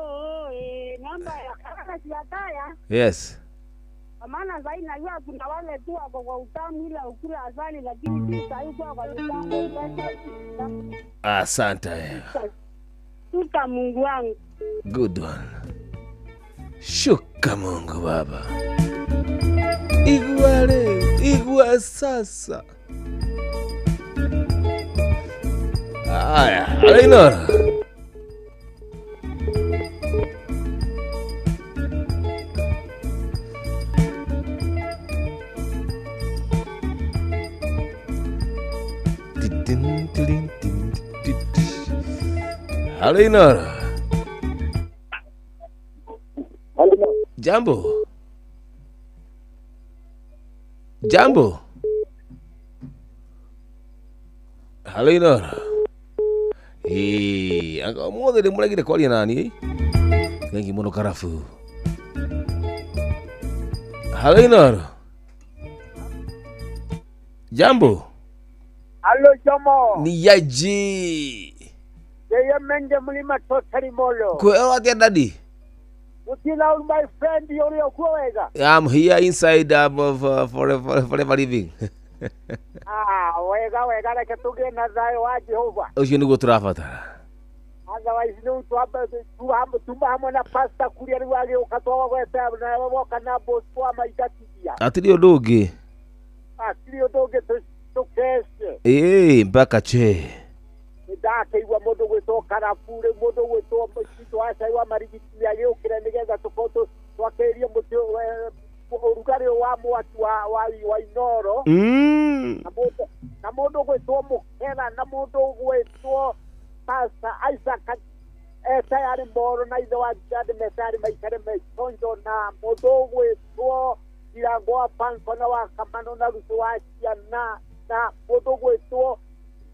namba ya kama siataya. Yes. Maana zaidi najua kuna wale tu wako kwa utamu ila ukula asali lakini si sahi kwa utamu. Asante. Shuka Mungu wangu. Good one. Shuka Mungu Baba. Igua leo, igua sasa. Aya, Alainora. Alainora. Jambo. Jambo. Alainora. Anga mothe nĩ mũregire kwaria nani. Thengi mũno karabu. Alainora. Jambo. Halo Jomo. Ni yaji. Yeye menge mlima totally molo. Kwa atia daddy. Utila my friend yori okuwega. I'm here inside of forever living. Ah, wega wega reke tugie na thayo wa Jehova. Ucio niguo turabatara. Otherwise no tuma hamwe na pastor kuria riu agiuka twagweta na woka na boss kwa maitatigia. Atiri undu ungi. Atiri undu ungi tukece. Mpaka che. Ndakĩigua mũndũ gwĩtwo karabu rĩu mũndũ gwĩtwo mũcitũ wa cai wa marigiti agĩũkĩre nĩgetha tũkorwo twakĩrĩrie mũtĩ ũrugarĩ wa mwaki wa Inoro. Na mũndũ gwĩtwo Mũkera na mũndũ gwĩtwo Pastor Isaac Etayari moro na ithe wa Jade metayari maikare mechonjo na mũndũ ũgwĩtwo Kirango wa Panko na wa Kamano na Ruto wa Ciana na mũndũ ũgwĩtwo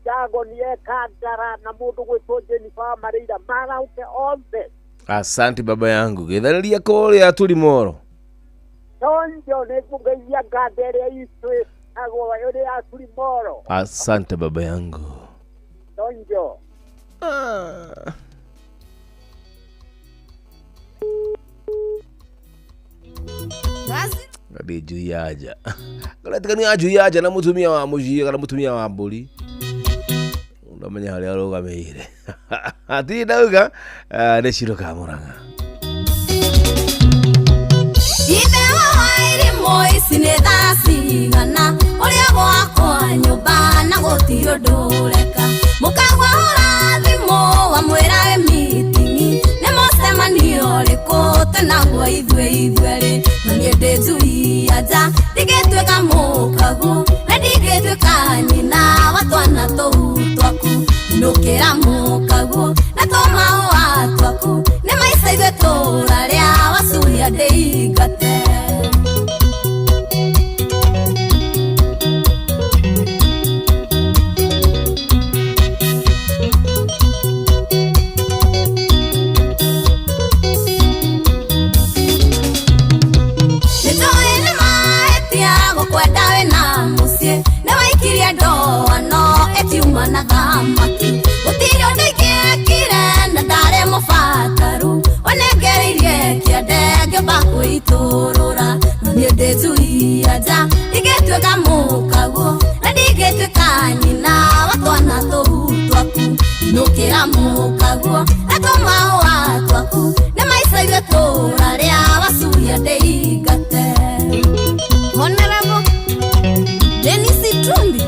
Jago ni Ekangara na mũndũ ũgwĩtwo Jennifer wa Mareira marauke othe. Asante baba yangu. Githaniria kuria tulimoro. Chonjo nĩngũgeithia nganda ĩrĩa itũ ĩtagwo ĩrĩa ya tulimoro. Asante baba yangu. Chonjo. Gabi juu yaja. Kala ni aju yaja na mutumia wa muciĩ kana mutumia wa mbũri. Ndamenya harĩa arũgamĩire. Ati ndauga nĩ Ciro ka Murang'a. Ithe wa irimũ ici nĩ thaa cigana ũrĩa gwakwa nyũmba na gũtirĩ ũndũ ũreka mũkagwa hũra thimũ wamwĩra wĩ mitingi nĩ mũcemanio ũrĩkũ twĩnaguo ithuĩ ithuerĩ no niĩ ndĩ njui ya nja ndingĩtuĩka mũkaguo na ndingĩtuĩka nyina wa twana tũu twaku inũkĩra mũkaguo na tũmaũa twaku nĩ maica ithuĩ tũrarĩa wacuria ndĩingate. Etiuma na thamaki gũtirĩ ũndũ ingĩekire na ndarĩ mũbataru wanengereirie kĩande ngĩũmba kwĩitũrũra no niĩ ndĩ njui ya nja ndingĩtuĩka mũkaguo na ndingĩtuĩka nyina wa twana tũu twaku inũkĩra mũkaguo na tũmaũa twaku nĩ maica ithuĩ tũrarĩa wacuria ndĩingate. Honorable Dennis Itumbi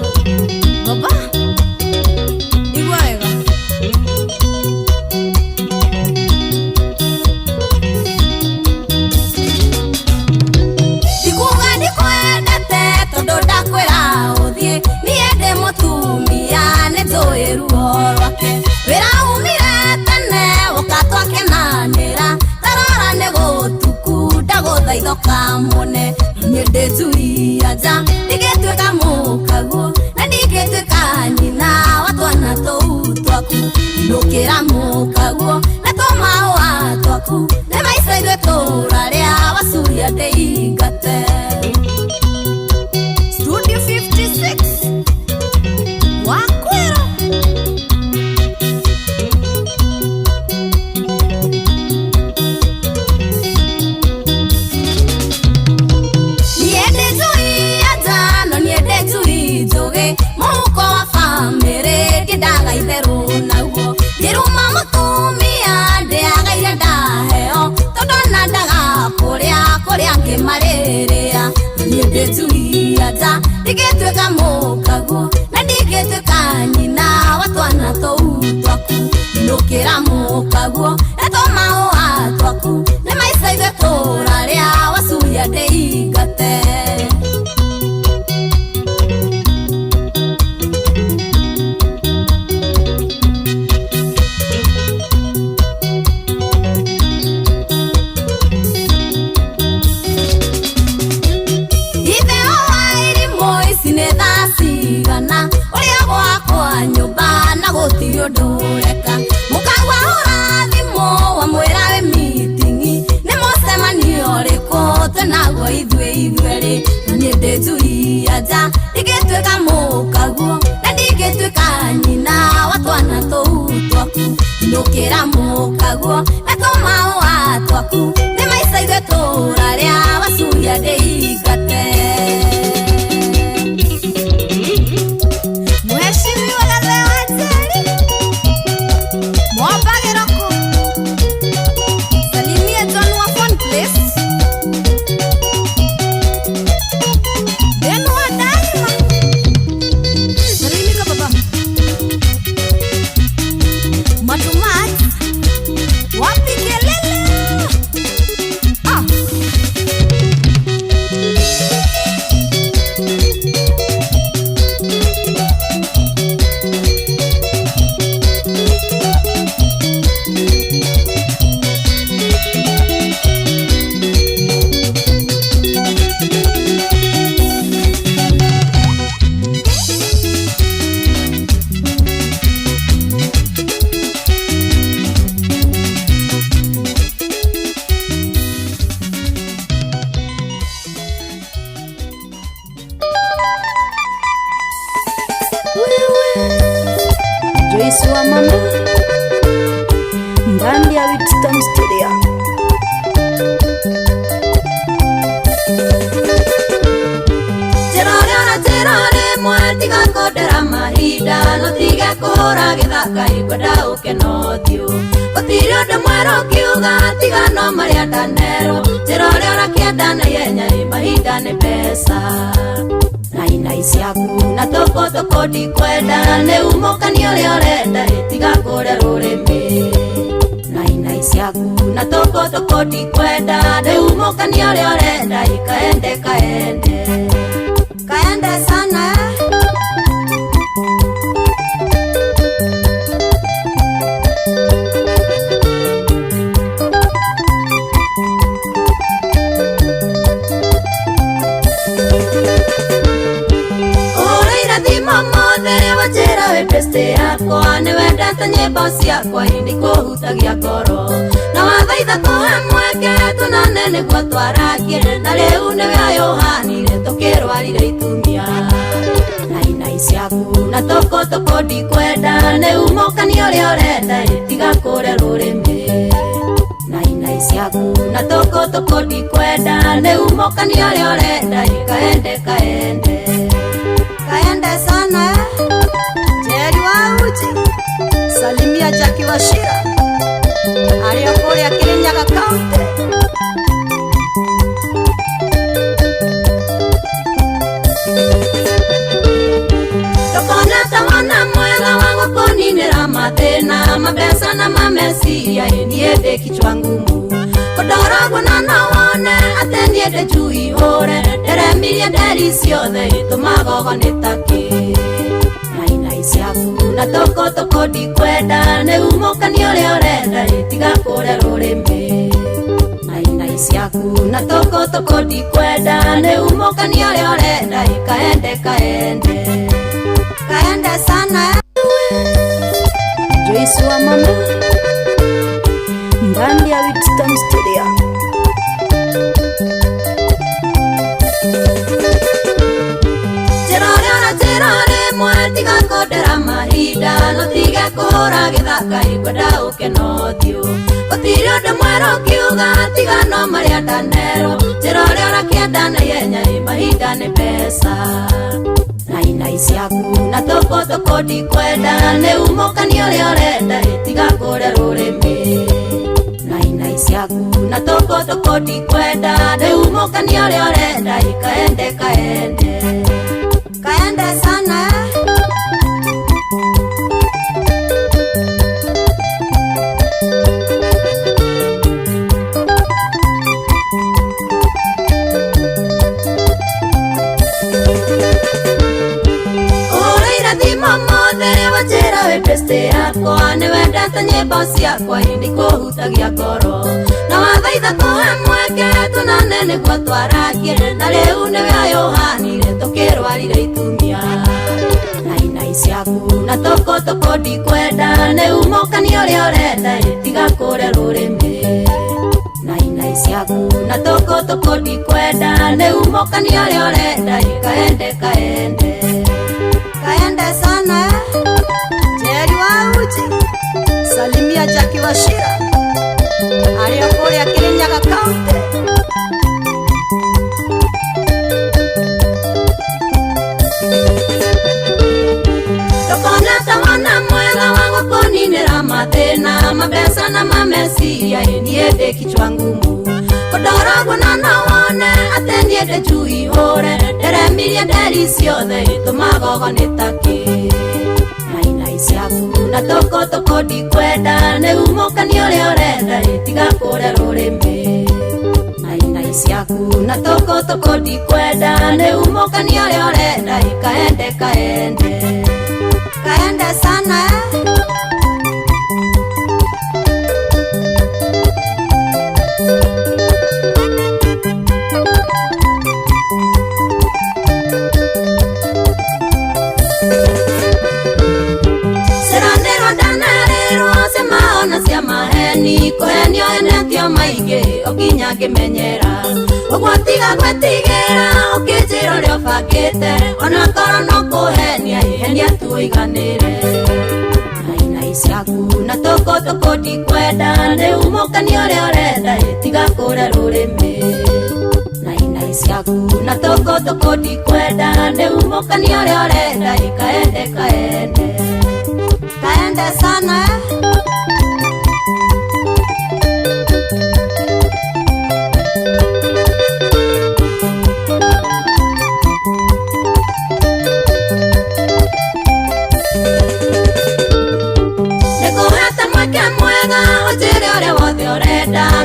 baba igua wega. Ndikuga ndikwendete tondũ ndakwĩra ũthiĩ niĩ ndĩ mũtumia nĩ njũĩ ruo rwake wĩra umire tene woka twakenanĩra tarora nĩ gũtuku ndagũthaitha ũkamwone niĩ ndĩ njui ya nja ndingĩtuĩka mũkaguo na ndingĩtuĩka nyina wa twana tũu twaku inũkĩra mũkaguo na tũmaũa twaku nĩ maica ithuĩ tũrarĩa wacuria ndĩingate. Studio 56 wakwĩra mũhuko wa bamĩrĩ ndindaga itherũ naguo ngĩruma mũtumia ndĩagaire ndaheo tondũ ona ndaga kũrĩa kũrĩa angĩ marĩrĩa niĩ ndĩ njui ya nja ndingĩtuĩka mũkaguo na ndingĩtuĩka nyina wa twana tũu twaku inũkĩra mũkaguo na tũmaũa twaku nĩ maica ithuĩ tũrarĩa wacuria ndĩingate. Cigana ũrĩa gwakwa nyũmba na gũtirĩ ũndũ ũreka mũkagwa hũra thimũ wamwĩra wĩ mitingi nĩ mũcemanio ũrĩkũ twĩnaguo ithuĩ ithuerĩ no niĩ ndĩ njui ya nja ndingĩtuĩka mũkaguo na ndingĩtuĩka nyina wa twana tũu twaku inũkĩra mũkaguo na tũmaũa twaku nĩ maica ithuĩ tũrarĩa wacuria ndĩingate. Mheshimiwa Gathee wa Njeri Mwamba Gĩroko salimia John wa Phone Place Ben wa Daima salimika baba Matumat wapi kelele. Wisdom Studio. Njĩra ũrĩa ũranjĩra rĩmwe tiga kũndera mahinda no tige kũhũra gĩthaka ngwenda ũke na ũthiũ gũtirĩ ũndũ mwerũ ũkiuga tiga no marĩa ndanerwo njĩra ũrĩa ũrakĩenda na ihenya ĩ mahinda nĩ mbeca na inai ciaku na tũkũ tũkũ ndikwenda nĩ umũkani ũrĩa ũrenda ĩ tiga kũrĩa rũrĩmĩ na inai ciaku na tũkũ tũkũ ndikwenda nĩ umũkani ũrĩa ũrenda ĩ kaende kaende kaende sana. Beste yakwa nĩ wendete nyĩmbo ciakwa ĩndĩ kũhutagia ngoro na wathaitha tũhe mweke tũnane nĩguo twaragie na rĩu nĩwe ũyũhanire tũkĩrwarire itumia na inai ciaku na tũkũ tũkũ ndikwenda nĩ umũkani ũrĩa ũrenda ĩ tiga kũrĩa rũrĩmĩ na inai ciaku na tũkũ tũkũ ndikwenda nĩ umũkani ũrĩa ũrenda ĩ kaende kaende kaende sana. Jerry wa Uji, salimia Jackie Wachira arĩa kũrĩa Kirinyaga County. Ndũkone ta wona mwega wa gũkũninĩra mathĩna mabeca na mameciria ĩ niĩ ndĩ kichwa ngumu kũndora na no wone atĩ niĩ ndĩ njui hũre nderemirie nderi ciothe ĩtũmaga ogo nĩ takĩ ciaku na tũkũ tũkũ ndikwenda nĩ umũkani ũrĩa ũrenda ĩ tiga kũrĩa rũrĩmĩ na inai ciaku na tũkũ tũkũ ndikwenda nĩ umũkani ũrĩa ũrenda ĩ kaende kaende kaende sana. Joyce wa mama ndani ya Wisdom Studio. Tiga kũndera mahinda no tige kũhũra gĩthaka ngwenda ũke na ũthiũ gũtirĩ ũndũ mwerũ ũkiuga tiga no marĩa ndanerwo njĩra ũrĩa ũrakĩenda na ihenya ĩ mahinda nĩ mbeca na inai ciaku na tũkũ tũkũ ndikwenda nĩ umũkani ũrĩa ũrenda ĩ tiga kũrĩa rũrĩmĩ na inai ciaku na tũkũ tũkũ ndikwenda nĩ umũkani ũrĩa ũrenda ĩ kaende kaende kaende sana. Beste yakwa nĩ wendete nyĩmbo ciakwa ĩndĩ kũhutagia ngoro na wathaitha tũhe mweke tũnane nĩguo twaragie na rĩu nĩwe ũyũhanire tũkĩrwarire itumia na inai ciaku na tũkũ tũkũ ndikwenda nĩ umũkani ũrĩa ũrenda ĩ tiga kũrĩa rũrĩmĩ na inai ciaku na tũkũ tũkũ ndikwenda nĩ umũkani ũrĩa ũrenda ĩ kaende kaende kaende sana. Jerry wa Uji, salimia Jackie Wachira arĩa kũrĩa Kirinyaga County. Ndũkone ta wona mwega wa gũkũninĩra mathĩna mabeca na mameciria ĩ niĩ ndĩ kichwa ngumu kũndora ũguo na no wone atĩ niĩ ndĩ njui hũre nderemirie nderi ciothe ĩtũmaga ogo nĩ takĩ ciaku na tũkũ tũkũ ndikwenda nĩ umũkani ũrĩa ũrenda ĩ tiga kũrĩa rũrĩmĩ na inai ciaku na tũkũ tũkũ ndikwenda nĩ umũkani ũrĩa ũrenda ĩ kaende kaende kaende sana. Kũhenio enetio maingĩ ũkinya ngĩmenyera ũguo tiga gwĩtigĩra ũkĩnjĩra ũrĩa ũbangĩte ona korwo no kũhenia henia tu ũiganĩre na inai Ciaku na tũkũ tũkũ ndikwenda nĩ umũkani ũrĩa ũrenda ĩtiga kũrĩa rũrĩmĩ na inai ciaku na tũkũ tũkũ ndikwenda nĩ umũkani ũrĩa ũrenda ĩkaende kaende kaende sana eh?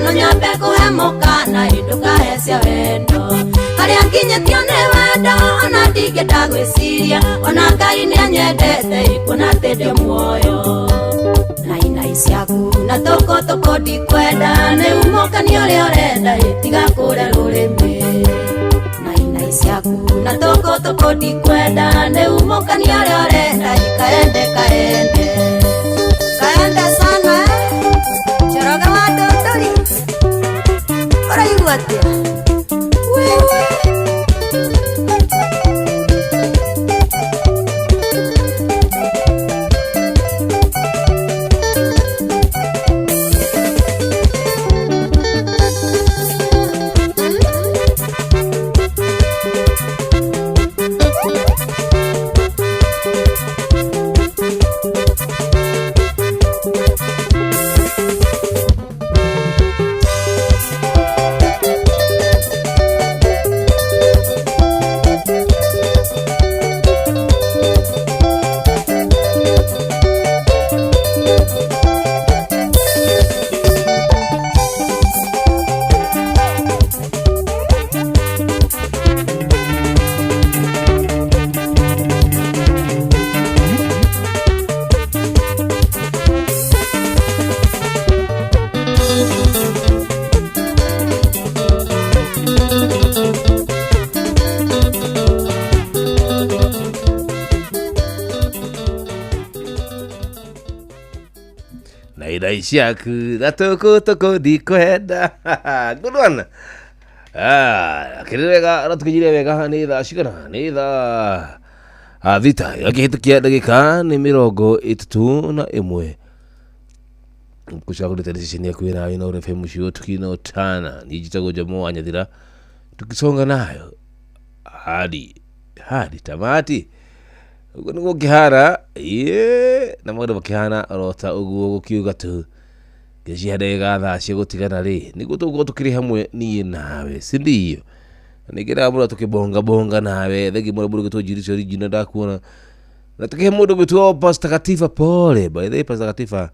No nyambe kuhe mũkana ndũkahecia wendo harĩa nginyĩtio nĩ wendo ona ndingĩenda gwĩciria ona Ngai nĩanyendete ikuona atĩ ndĩ muoyo na inai ciaku na tũkũ tũkũ ndikwenda nĩ umũkani ũrĩa ũrenda ĩtiga kũrĩa rũrĩmĩ na inai ciaku na tũkũ tũkũ ndikwenda nĩ umũkani ũrĩa ũrenda ikaende kaende kaende sana eh? Njoroge wa ndũndũri ũraigua atĩa wewe Ciaku na tũkũ tũkũ ndikwenda. Good one. Kĩrĩ wega na tũkinyire wega nĩ thaa cigana nĩ thaa thita akĩhĩtũkia ndagĩka nĩ 31 kucagũrĩte decision yaku ĩna Inooro FM cio tukino tana niĩ njĩtagwo Jomo wa Nyathira tukisonga nayo hadi hadi tamati ũguo nĩguo ngĩhana ĩĩ na maũndũ makĩhana orota ũguo gũkiuga tu ngĩcia ndagĩka thaa cia gũtigana rĩ nĩguo tũgũkorwo tũkĩrĩ hamwe niĩ nawe si ndio nĩngenaga mũno tũkĩbonga bonga nawe thengi mũno mũno gĩtwo Njiri cio Regina ndakuona na tũkĩhe mũndũ gwĩtwo Pastor Katifa pole. By the way, Pastor Katifa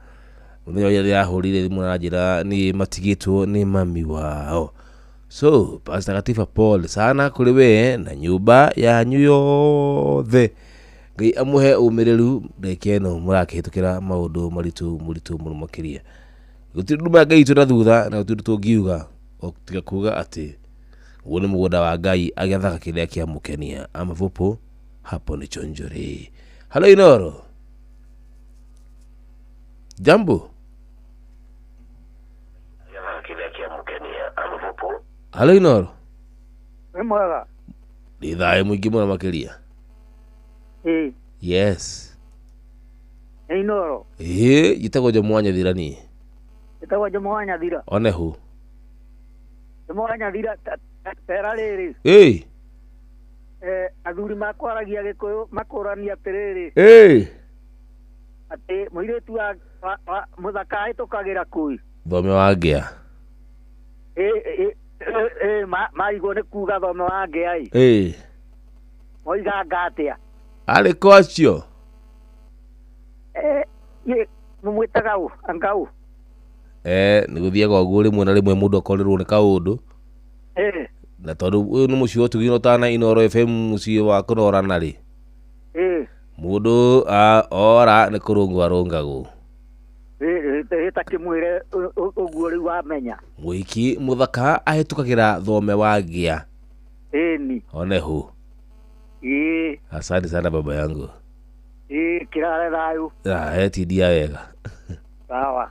mũthenya ũrĩa yahũrire thimũ na njĩra nĩ matigĩtwo nĩ mami wao. So Pastor Katifa pole sana kũrĩ we na nyũmba yanyu yothe. Ngai amũhe ũmĩrĩru ndagĩka ĩno mũrakĩhĩtũkĩra maũndũ maritũ mũritũ mũno makĩria. Gũtirĩ nduma ya Ngai itũ na thutha na gũtirĩ ũndũ tũngiuga tiga kuga atĩ ũguo nĩ mũgũnda wa Ngai agĩathaga kĩrĩa kĩamũkenia amavupo hapo ni chonjore. Halo Inooro. Jambo. Halo Inooro. Nĩ mwega. Nĩ thayũ mũingĩ mũno makĩria. Ĩĩ. Yes. Nĩ Inooro. Ĩĩ, njĩtagwo Jomo wa Nyathira niĩ. Njĩtagwo Jomo wa Nyathira. One hu. Jomo wa Nyathira tera rĩrĩ. Ĩĩ. Athuri makwaragia Gĩkũyũ makũrania atĩrĩrĩ. Ĩĩ. Atĩ mũirĩtu wa mũthaka ahĩtũkagĩra kũi. Thome wa ngĩa. Ĩĩ marigwo nĩ kuga thome wa ngĩa ĩ. Ĩĩ. Moiga nga atĩa? Arĩ kũ acio? Mũmwĩtaga ũ? Anga ũ? Nĩ gũthiaga ũguo rĩmwe na rĩmwe mũndũ akorerwo nĩ kaũndũ. Na tondũ ũyũ nĩ mũciĩ wa ũtugi ũtana Inooro FM mũciĩ wa kũnorana rĩ. Mũndũ ora nĩ kũrũngwo arũngagwo. Ĩtakĩmwĩre ũguo rĩu wamenya. Mũhiki mũthaka ahĩtũkagĩra thome wa ngĩa. Ĩni. One hu. Ĩĩ. Asante sana baba yangu. Ĩĩ, kĩrare thayũ. Ah, tindia wega. Sawa.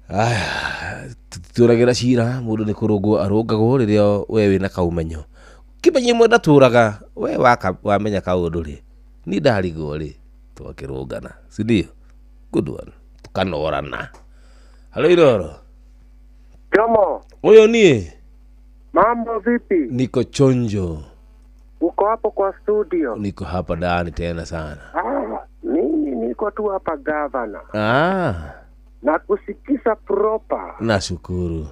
Aya, tũtũragĩra cira mũndũ nĩ kũrũngwo arũngagwo rĩrĩa we wĩna kaumenyo. Kĩmenye imwe ndatũraga we wamenya kaũndũ rĩ. Niĩ ndarigwo rĩ. Tũgakĩrũngana, si ndio? Good one. Tũkanorana. Halo Iroro. Jomo, Ũyũ niĩ mambo vipi? Niko chonjo. Uko hapo kwa studio? Niko hapa ndani tena sana. Ah, mimi niko tu hapa gavana. Ah, Na kusikiza proper nashukuru.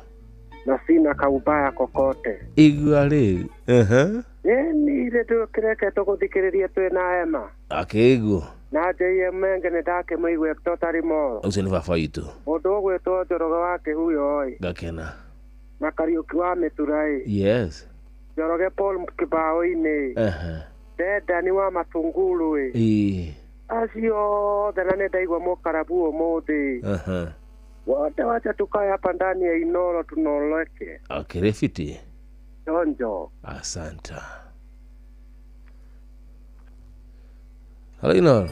Na sina kaubaya kokote. Igua rĩu. Uh-huh. Ĩni ile tukireke tuguthikiririe twina ema. Akĩiguo. Na JM Menge nĩ ndakĩmũigua totally moro. Ũcio nĩ baba witũ. Mũndũ ũgwĩtwo Njoroge wa Kĩhuyo ĩ. Ngakena. Na Kariũki wa Mĩtura ĩ. Yes. Njoroge Paul Kĩbaũ-inĩ. Uh-huh. Dendani wa Matungulu ĩ. Ĩĩ. Acio othe na nĩ ndaigua mũkarabu ũmũthĩ. Uh-huh. Wote wacha tukae hapa ndani ya Inoro tunoloke. Akĩrĩ fiti. Chonjo. Asante. Halo Inoro.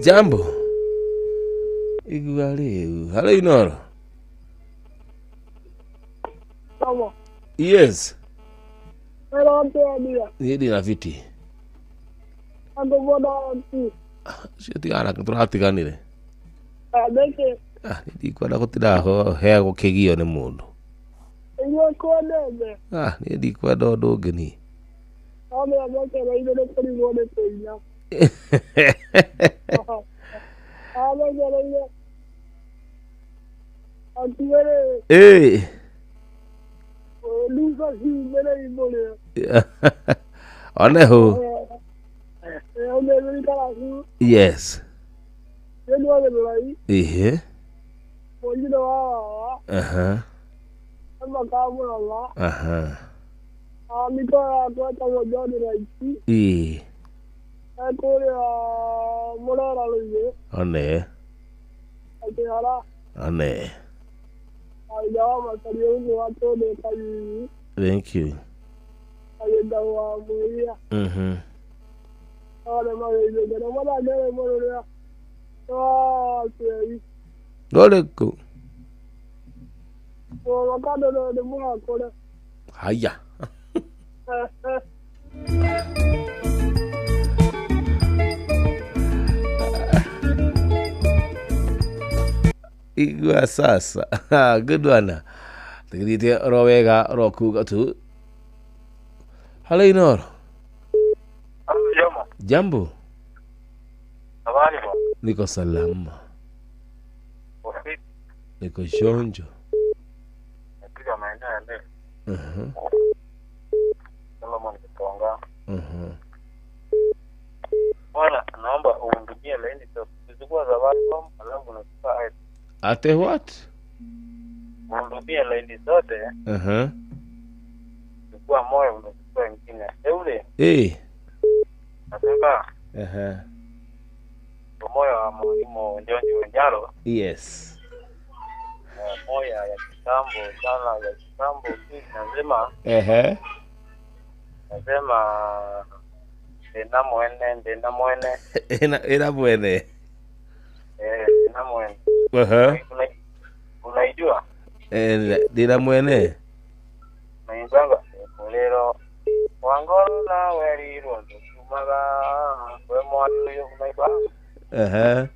Jambo. Igua rĩu. Halo Inoro. Sawa. Yes. Hello, Antonia. Niĩ ndĩ na fiti. Andũ bona anti. Ũcio tigana tũratiganire. Abeke. Ah, niĩ ndikwenda gũtinda heagwo kĩgio nĩ mũndũ. Inyuĩ kwendete. Ah, niĩ ndikwenda ũndũ ũngĩ niĩ. Ame abeke raire nĩ kũrigwo nĩ kũinya. Abeke raire. Antiwere. Ĩĩ. Luka ciumĩre imũrĩ. One hũ. Ũmĩrĩri karabu. Yes. Nĩ wagĩrĩrai. Ĩhĩ. Mũnyina wa wawa. Aha. Makamũrora. Aha. Miko yakwa ĩtagwo John Raisi. Ĩĩ. Ekũrĩa Mũrera Rũigĩ. One. Akĩhara. One. Aitha wa Macaria ũcio wa Tũndĩ Kayuyu. Thank you. Agĩta wa Mũria. Othe magĩithĩke na mathake rwĩmbo rũrĩa rwa Kĩei. Rũrĩkũ? Mũgakando nĩ mũhakũre. Haya. Igua sasa. Good one. Tũgĩthiĩte oro wega oro kuga tu. Halo Inoro. Jomo. Jambo. Habari bwana. Niko salama. Ofisi Niko shonjo. napiga maeneo ya mbele. Uh-huh. Solomon Kitonga. Uh-huh. Bwana, naomba uundumie laini za kuchukua za Vodacom alafu unachukua Airtel. Ate what? Uundumie laini zote, Uh-huh. chukua moja unachukua ingine. Eule, Eh. nasema Uh-huh. moyo wa mwalimu Njonjo Wanjaro, Yes. moya ya kitambo sana ya kitambo hii nasema Uh-huh. nasema ndina mwene ndina mwene. Ina mwene. Eh, ndina mwene. Uh-huh. Unaijua? Eh, ndina mwene. Naimbanga muliro wangoro na werirwo ndukumaga we mwana uyu unaigua. Uh-huh.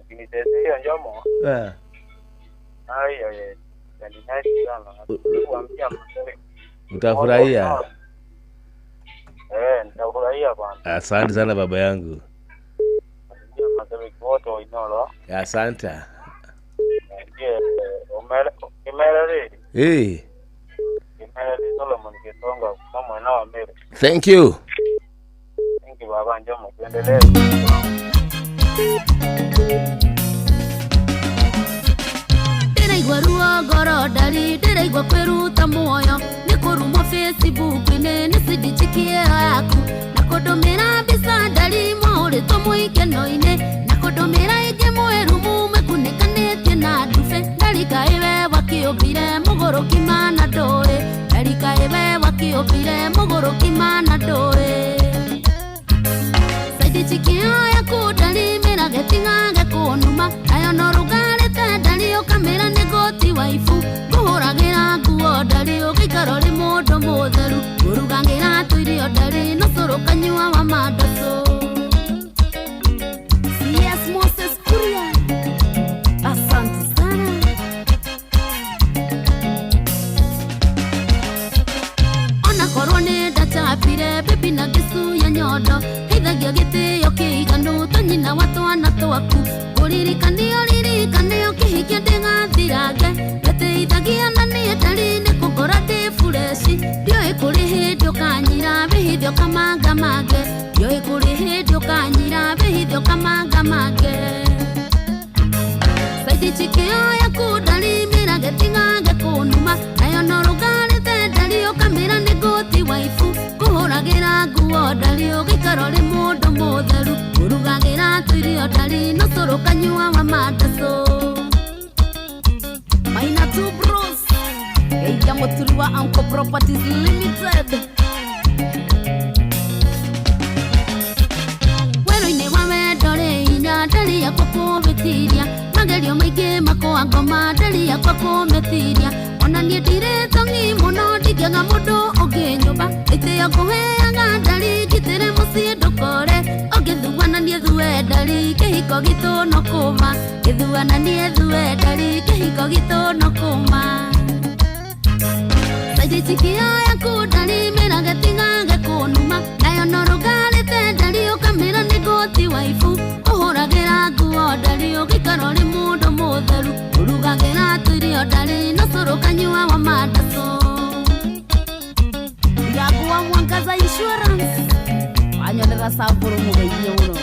Ukinitetea hiyo njomo. Ah. Hayo ye. Sana. Kuambia Utafurahia. Eh, nitafurahia bwana. Asante sana baba yangu. Mashabiki wote wa Inoro. Asante. Ndiye umere kimereri. Eh. Kimereri Solomon Kitonga kama mwana wa Mary. Thank you. Thank you baba njomo tuendelee. Ndĩraigua ruo ngoro ndari ndĩraigua kwĩruta muoyo nĩ kũrumwo Facebook-inĩ nĩ cindichikie yaku na kũndũmĩra mbica ndari mwaũrĩtwo mũikeno-inĩ na kũndũmĩra ingĩ mwĩrumu mwĩkunĩkanĩtie na ndube ndarika ĩwe wakĩũmbire mũgũrũki mana ndũĩ ndarika ĩwe wakĩũmbire mũgũrũki mana ndũĩ Saidichikio yaku ndari mĩrage tigage kũnuma nayo no rũgarĩte ndari ũkamĩra nĩngũ ngũti waifu ngũhũragĩra nguo ndarĩ ũgĩikara ũrĩ mũndũ mũtheru ngũrugagĩra tũirio ndarĩ no cũrũ kanyua wa mandacu. CS Moses Kuria, asante sana. Ona korwo nĩ ndachapire bibi na ngĩcuya nyondo heithagia gĩtĩo kĩiganu ta nyina wa twana twaku kũririkanio ririkanio kĩhikia ndĩgathirange ngeteithagia na niĩ ndarĩ nĩ kũngora ndĩ fureshi ndiũĩ kũrĩ hĩndĩ ũkanyira wĩhithe ũkamangamange ndiũĩ kũrĩ hĩndĩ ũkanyira wĩhithe ũkamangamange saidi chikioya kundari mĩra gĩtigange kũnuma nayo no rũgarĩte ndari ũkamĩra nĩ ngũti waifu ngũhũragĩra nguo ndari ũgĩikara ũrĩ mũndũ mũtheru ngũrugagĩra tũirio ndari no cũrũ kanyua wa mandacu. Maina Two Bros, Geithia Mũturi wa Anko Properties Limited. Werũ-inĩ wa wendo rĩ hinya ndari yakwa kũwĩtiria magerio maingĩ makwa ngoma ndari yakwa kũmĩtiria ona niĩ ndirĩ tong'i mũno ndingĩaga mũndũ ũngĩ nyũmba ĩtĩo ngũheaga ndari ngitĩre mũciĩ ndũkore ũngĩthuana niĩ thue ndari kĩhiko gitũ no kũma gĩthuana niĩ thue ndari kĩhiko gitũ no kũma saidi chikioya kundari mĩra gĩtigange kũnuma nayo no rũgarĩte ndari ũkamĩra nĩ ngũti waifu ũhũragĩra nguo ndari ũgĩikara ũrĩ mũndũ mũtheru ũrugagĩra tũirio ndari no cũrũ kanyua wa mandacu. Ndirangu wa Mwangaza Insurance, wanyonera samburu mũgeithie mũno.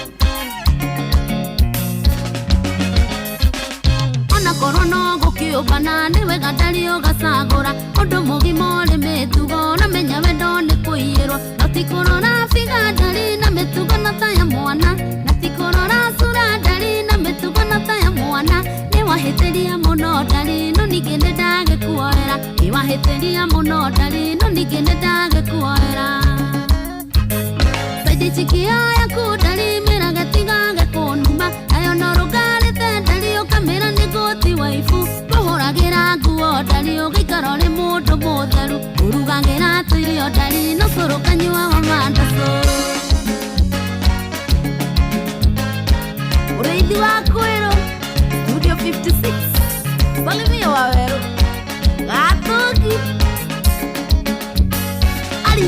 Ona korwo no gũkĩũmbana nĩ wega ndari ũgacagũra ũndũ mũgima ũrĩ mĩtugo ũramenya wendo nĩ kũiyĩrwo no ti kũrora biga ndari na mĩtugo na ta ya mwana na ti kũrora cura ndari na mĩtugo na ta ya mwana nĩ wahĩtĩria mũno ndari no ningĩ nĩ ndagĩkuoera nĩ wahĩtĩria mũno ndari no ningĩ nĩ ndagĩkuoera saidi chikioya kundari mĩra gĩtigange kũnuma nayo no rũgarĩte ndari ũkamĩra nĩ ngũti waifu ngũhũragĩra nguo ndari ũgĩikara ũrĩ mũndũ mũtheru ũrugagĩra tũirio ndari no cũrũ kanyua wa mandacu. Ũrĩithi wa kwĩrũ Studio 56, Salimia Waweru Gatugi Ali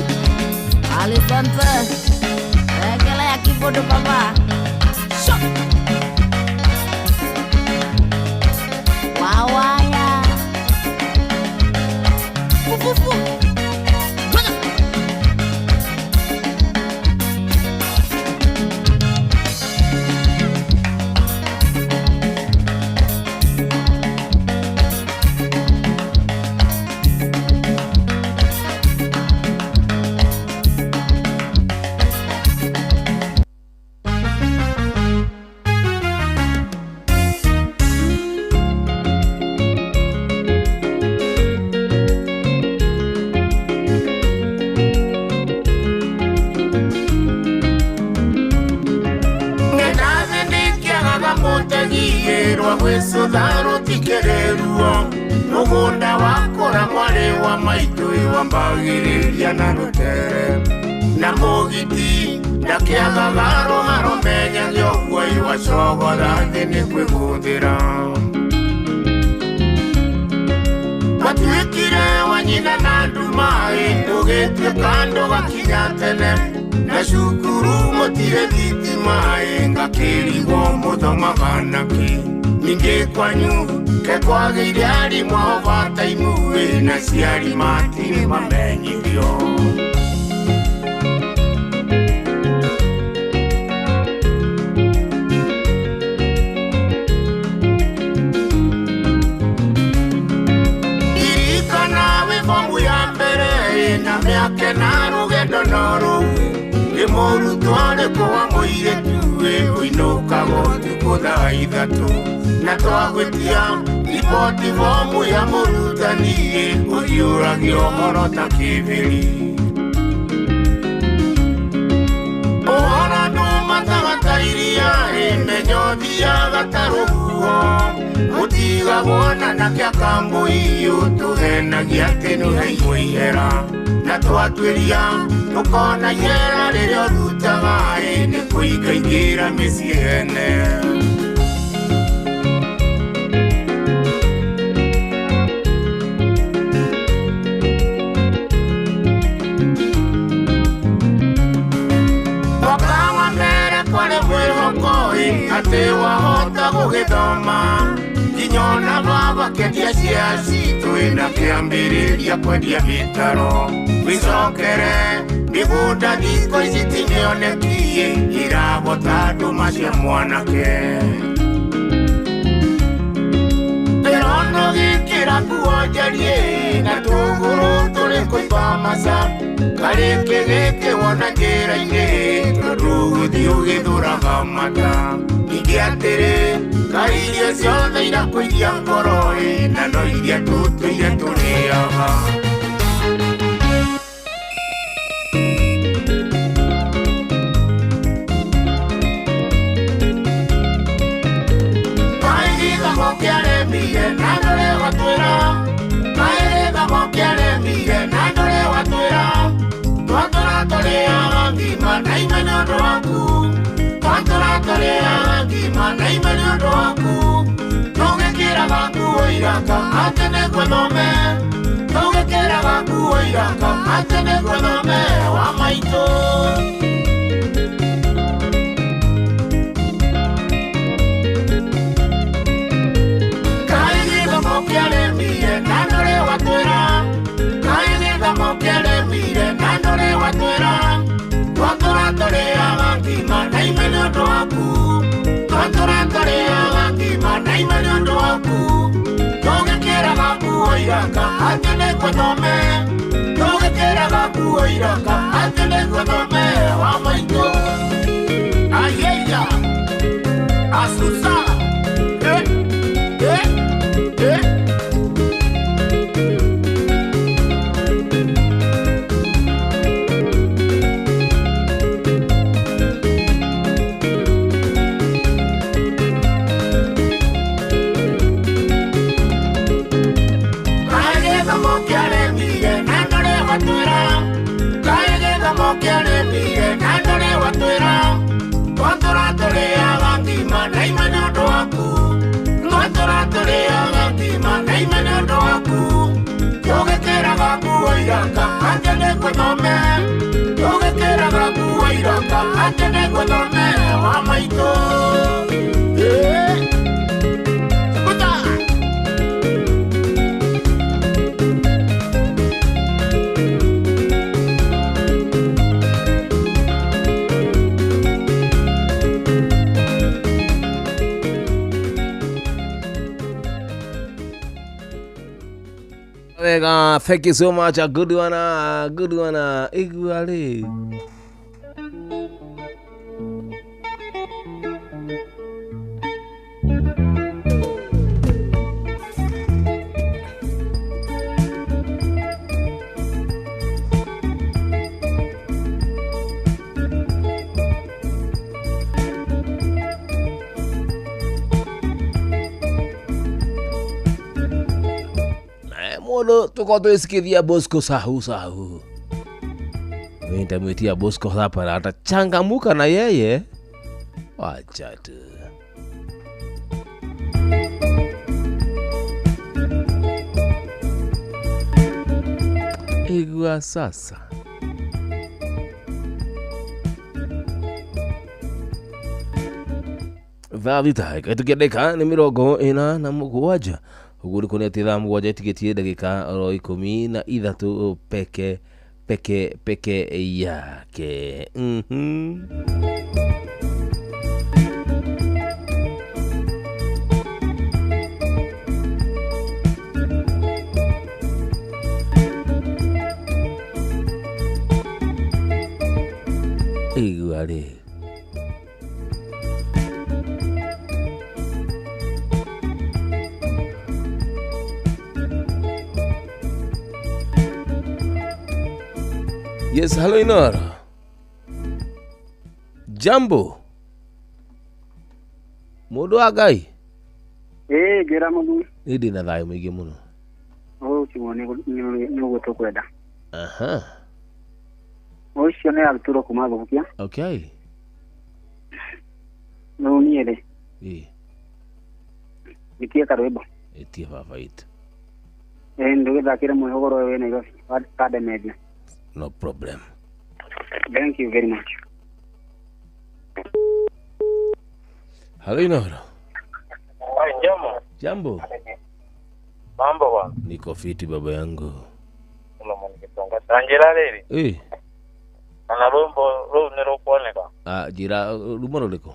Alisante Rekelea kibodo baba Shok Wawaya Fufufu. Mugunda wakora mwari wa maitu iwambagiriria na rutere na mugiti ndakiagaga ruharo menyagia ũguo iwacogotha thĩ nĩ kwĩgũthĩra watuĩkire wa nyina na nduma-ĩ ũgĩtuĩka ndũgakinya tene na cukuru mũtirĩ thitima-ĩ ngakĩrigwo mũthomaga nakĩ ningĩ kwanyu ke kwagĩire arimũ ao bataimu-ĩ na ciari matirĩ mamenyithio. Ririkana wĩ bomu ya mbere na mĩaka na rũgendo no rũu nĩ mũrutwo arĩkũ wa mũirĩtu-ĩ ũinũkaga ũtukũ thaa ithatũ na twagwĩtia riboti bomu ya mũrutani-ĩ ũhiũragia ũhoro ta kĩbĩri ũhoro ndũmataga ta iria-ĩ menya ũthiaga ta rũhuho Gũtiga wona na kĩa kambui ũtũhenagia atĩ nĩũheirwo ihera na twatuĩria tũkona ihera rĩrĩa ũrutaga ĩ nĩ kũingaingĩra mĩciĩ ene. Mwaka wa mbere kwarĩ mwĩhoko ĩ atĩ wahota gũgĩthoma nginya ona baba kĩendia cia citũ na kĩambĩrĩria kwendia mĩtaro wĩcokere mĩgũnda thikũ ici ti mĩonekie iragota ndũma cia mwanake. Ndĩrona ũgĩkĩra nguo njariĩ na tũgũrũ tũrĩ kũimba maca karĩkĩ gĩkĩ wona njĩra-inĩ tondũ ũgũthiĩ ũgĩthũraga mata. Ningĩ atĩrĩ kaĩ irio ciothe irakũiria ngoro ĩ na no iria tũtũire tũrĩaga. Kaĩ gĩthomo kĩaremire na ndũrĩ watwĩra, kaĩ gĩthomo kĩaremire na ndũrĩ watwĩra, twatũra tũrĩaga ngima na ime nĩ ũndũ waku, twatũra tũrĩaga ngima na ime nĩ ũndũ waku, tũgĩkĩraga nguo iraka atĩ nĩguo thome, tũgĩkĩraga nguo iraka atĩ nĩguo thome wa maitũ. Kaĩ gĩthomo kĩaremire na ndũrĩ watwĩra, kaĩ gĩthomo kĩaremire na ndũrĩ watwĩra, twatũra tũrĩaga ngima na ime nĩ ũndũ waku, twatũra tũrĩaga ngima na ime nĩ ũndũ waku, tũgĩkĩraga nguo iraka atĩ nĩguo thome, tũgĩkĩraga nguo iraka atĩ nĩguo thome wa maitũ. Ayeya asusa eh eh eh. Kaĩ gĩthomo kĩaremire na ndũrĩ watwĩra, kaĩ gĩthomo kĩaremire na ndũrĩ watwĩra, twatũra tũrĩaga ngima na ime nĩ ũndũ waku, twatũra tũrĩaga ngima na ime nĩ ũndũ waku, tũgĩkĩraga nguo iraka atĩ nĩguo thome, tũgĩkĩraga nguo iraka atĩ nĩguo thome wa maitũ. Eh. Kuta. Wega, thank you so much. A good one, a good one. Igua rĩ. Mũndũ tũkorwo twĩsikithia Bosco sahu sahu. Mimi nitamwitia Bosco hapa na atachangamuka na yeye. Wacha tu. Igua sasa. Thaa thita ĩkahĩtũkia ndagĩka nĩ 47 ũguo nĩ kuonania atĩ thaa 7 ĩtigĩtie ndagĩka oro 13 peke peke peke yake. Igua rĩ. Yes, hello Inoro. Jambo. Mũndũ wa Ngai. Ĩĩ. Ngĩra mũthuri. Niĩ ndĩ na thayũ mũingĩ mũno. Ũcio nĩ ũguo tũkwenda. Aha. Ũcio nĩ arutirwo kuma Thubukia. Okay. Rĩu niĩ rĩ. Ĩĩ. Gĩtie karwĩmbo. Ĩtie baba itũ. Ĩĩ ndũgĩthakĩre mwĩhũgũro ũyũ wĩ Nairobi wa Kademedia. No problem. Thank you very much. Halo Inoro. Jambo. Jambo. Mambo bwana. Niko fiti baba yangu. Anjira riri. Eh. Ana rwimbo rũu nĩ rũkuoneka. Ah, njira rwimbo rũrĩkũ?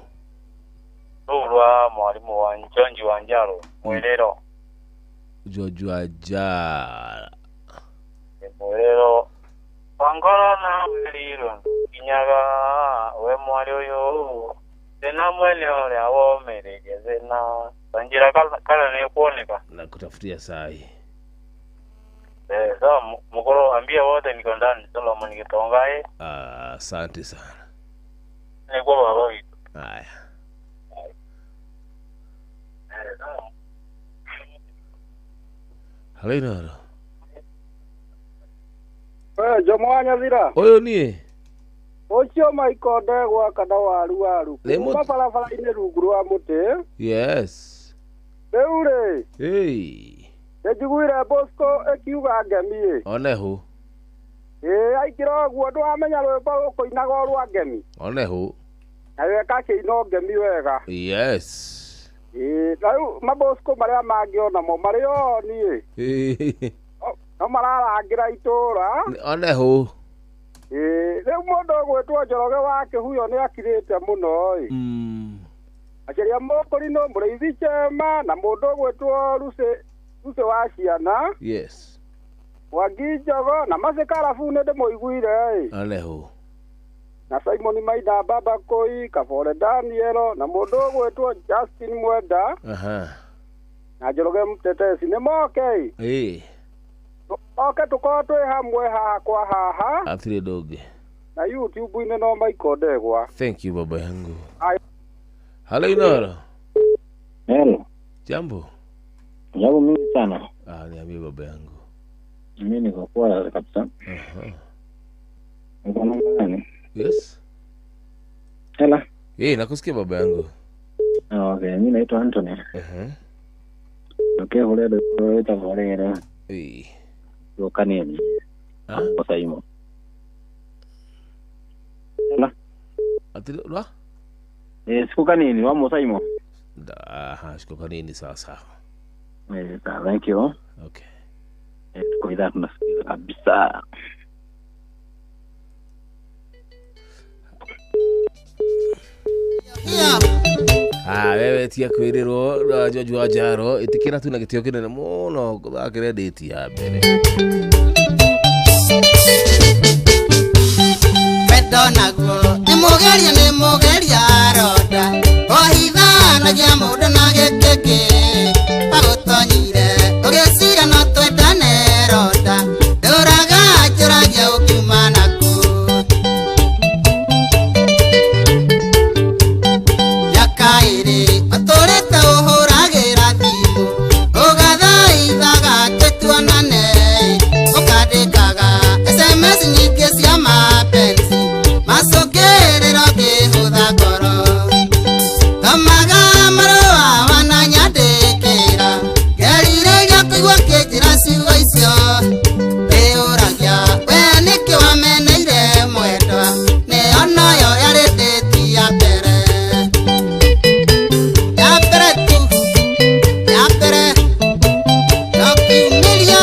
Rũu rwa mwalimu wa Njonji wa Njaro, mwĩrĩro. Njonji wa Njaro. Mwĩrĩro. Wangoro na mwĩrĩro nginyaga we mwari ũyũ thĩna mwene ũrĩa womĩrĩrie thĩna. Anjira kana nĩ kuoneka. Na kutafutia sahi. Sawa mkoro ambia wote niko ndani Solomon Gitongai. Ah, asante sana. Ni kwa baba witu. Haya. Halo Inoro. Jomo wa Nyathira. Ũyũ niĩ. Ũcio Michael Ndegwa kana waru waru. Kuma barabara-inĩ rungu rwa mũtĩ. Yes. Rĩu rĩ. Hey. Njiguire Bosco ĩkiuga ngemi. Onehu. Ĩĩ aikĩra ũguo ndwamenya rwĩmbo rũkũinaga rwa ngemi. Onehu. Nayo ĩgakĩina ngemi wega. Yes. Ĩĩ na rĩu mabosco marĩa mangĩ onamo marĩ o niĩ. No mararangĩra itũra. Onehu. Ĩĩ rĩu mũndũ ũgwĩtwo Njoroge wa Kĩhuyo nĩ akirĩte mũno ĩ. Akĩria Mũkũrinũ mũrĩithi Chema na mũndũ ũgwĩtwo Lucy wa ciana. Yes. Mwangi Njogo na Macikarabu nĩ ndĩmũiguire ĩ. Onehu. Na Simon Maina Baba Koi, Kabore Danielo na mũndũ ũgwĩtwo Justin Mwenda. Aha. Na Njoroge Mtetesi nĩ moke ĩ. Ĩĩ. Oke tũkorwo twĩ hamwe haha kwa haha. Hatirĩ ndũngĩ. Na YouTube-inĩ no Michael Ndegwa. Thank you baba yangu. Halo Inoro. Hello. Jambo. Jambo mingi sana. Ah, niambie baba yangu. Mimi niko poa kabisa. Aha. Uko namna gani? Yes. Hela. Eh, nakusikia baba yangu. Okay, mimi naitwa Anthony. Mhm. Okay, hole do ita hole. Eh. Yokaneni. Ah, Saimo. Hela. Ati lwa? Eh, siku kanini wa Musaimo. Aha, siku kanini sawa sawa. Thank you. Okay. Tuko idhaa tunasikiza kabisa. Ah, wewe tia kwĩrĩrwo George wa Njaro ĩtĩkĩra tu na gĩtĩo kĩnene mũno gũthakĩre date ya mbere. Wendo naguo nĩ mũgeria nĩ mũgeria ronda ohithanagia mũndũ na gĩkĩkĩ agũtonyire ũgĩciria no twendane ronda ndũraga njũragia ũkiuma naku mĩaka ĩrĩ ũtũrĩte ũhũragĩra thimũ ũgathaithaga tũtuonane ũkandĩkaga SMS nyingĩ cia mapenzi macũngĩrĩro ngĩhũtha ngoro thomaga marũa wananyandĩkĩra ngerirĩria kũigua ngĩnjĩra ciugo icio ndĩũragia we nĩkĩ wameneire mwendwa nĩyo noyo yarĩ ndĩti ya mbere ya mbere tu ya mbere no kiumĩria.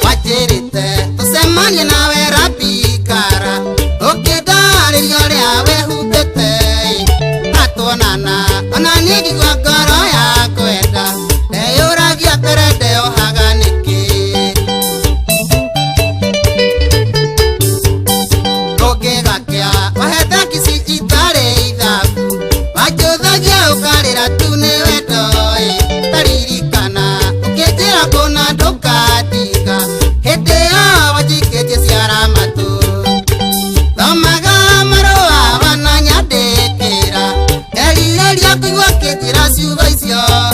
Wanjĩrĩte ũcio.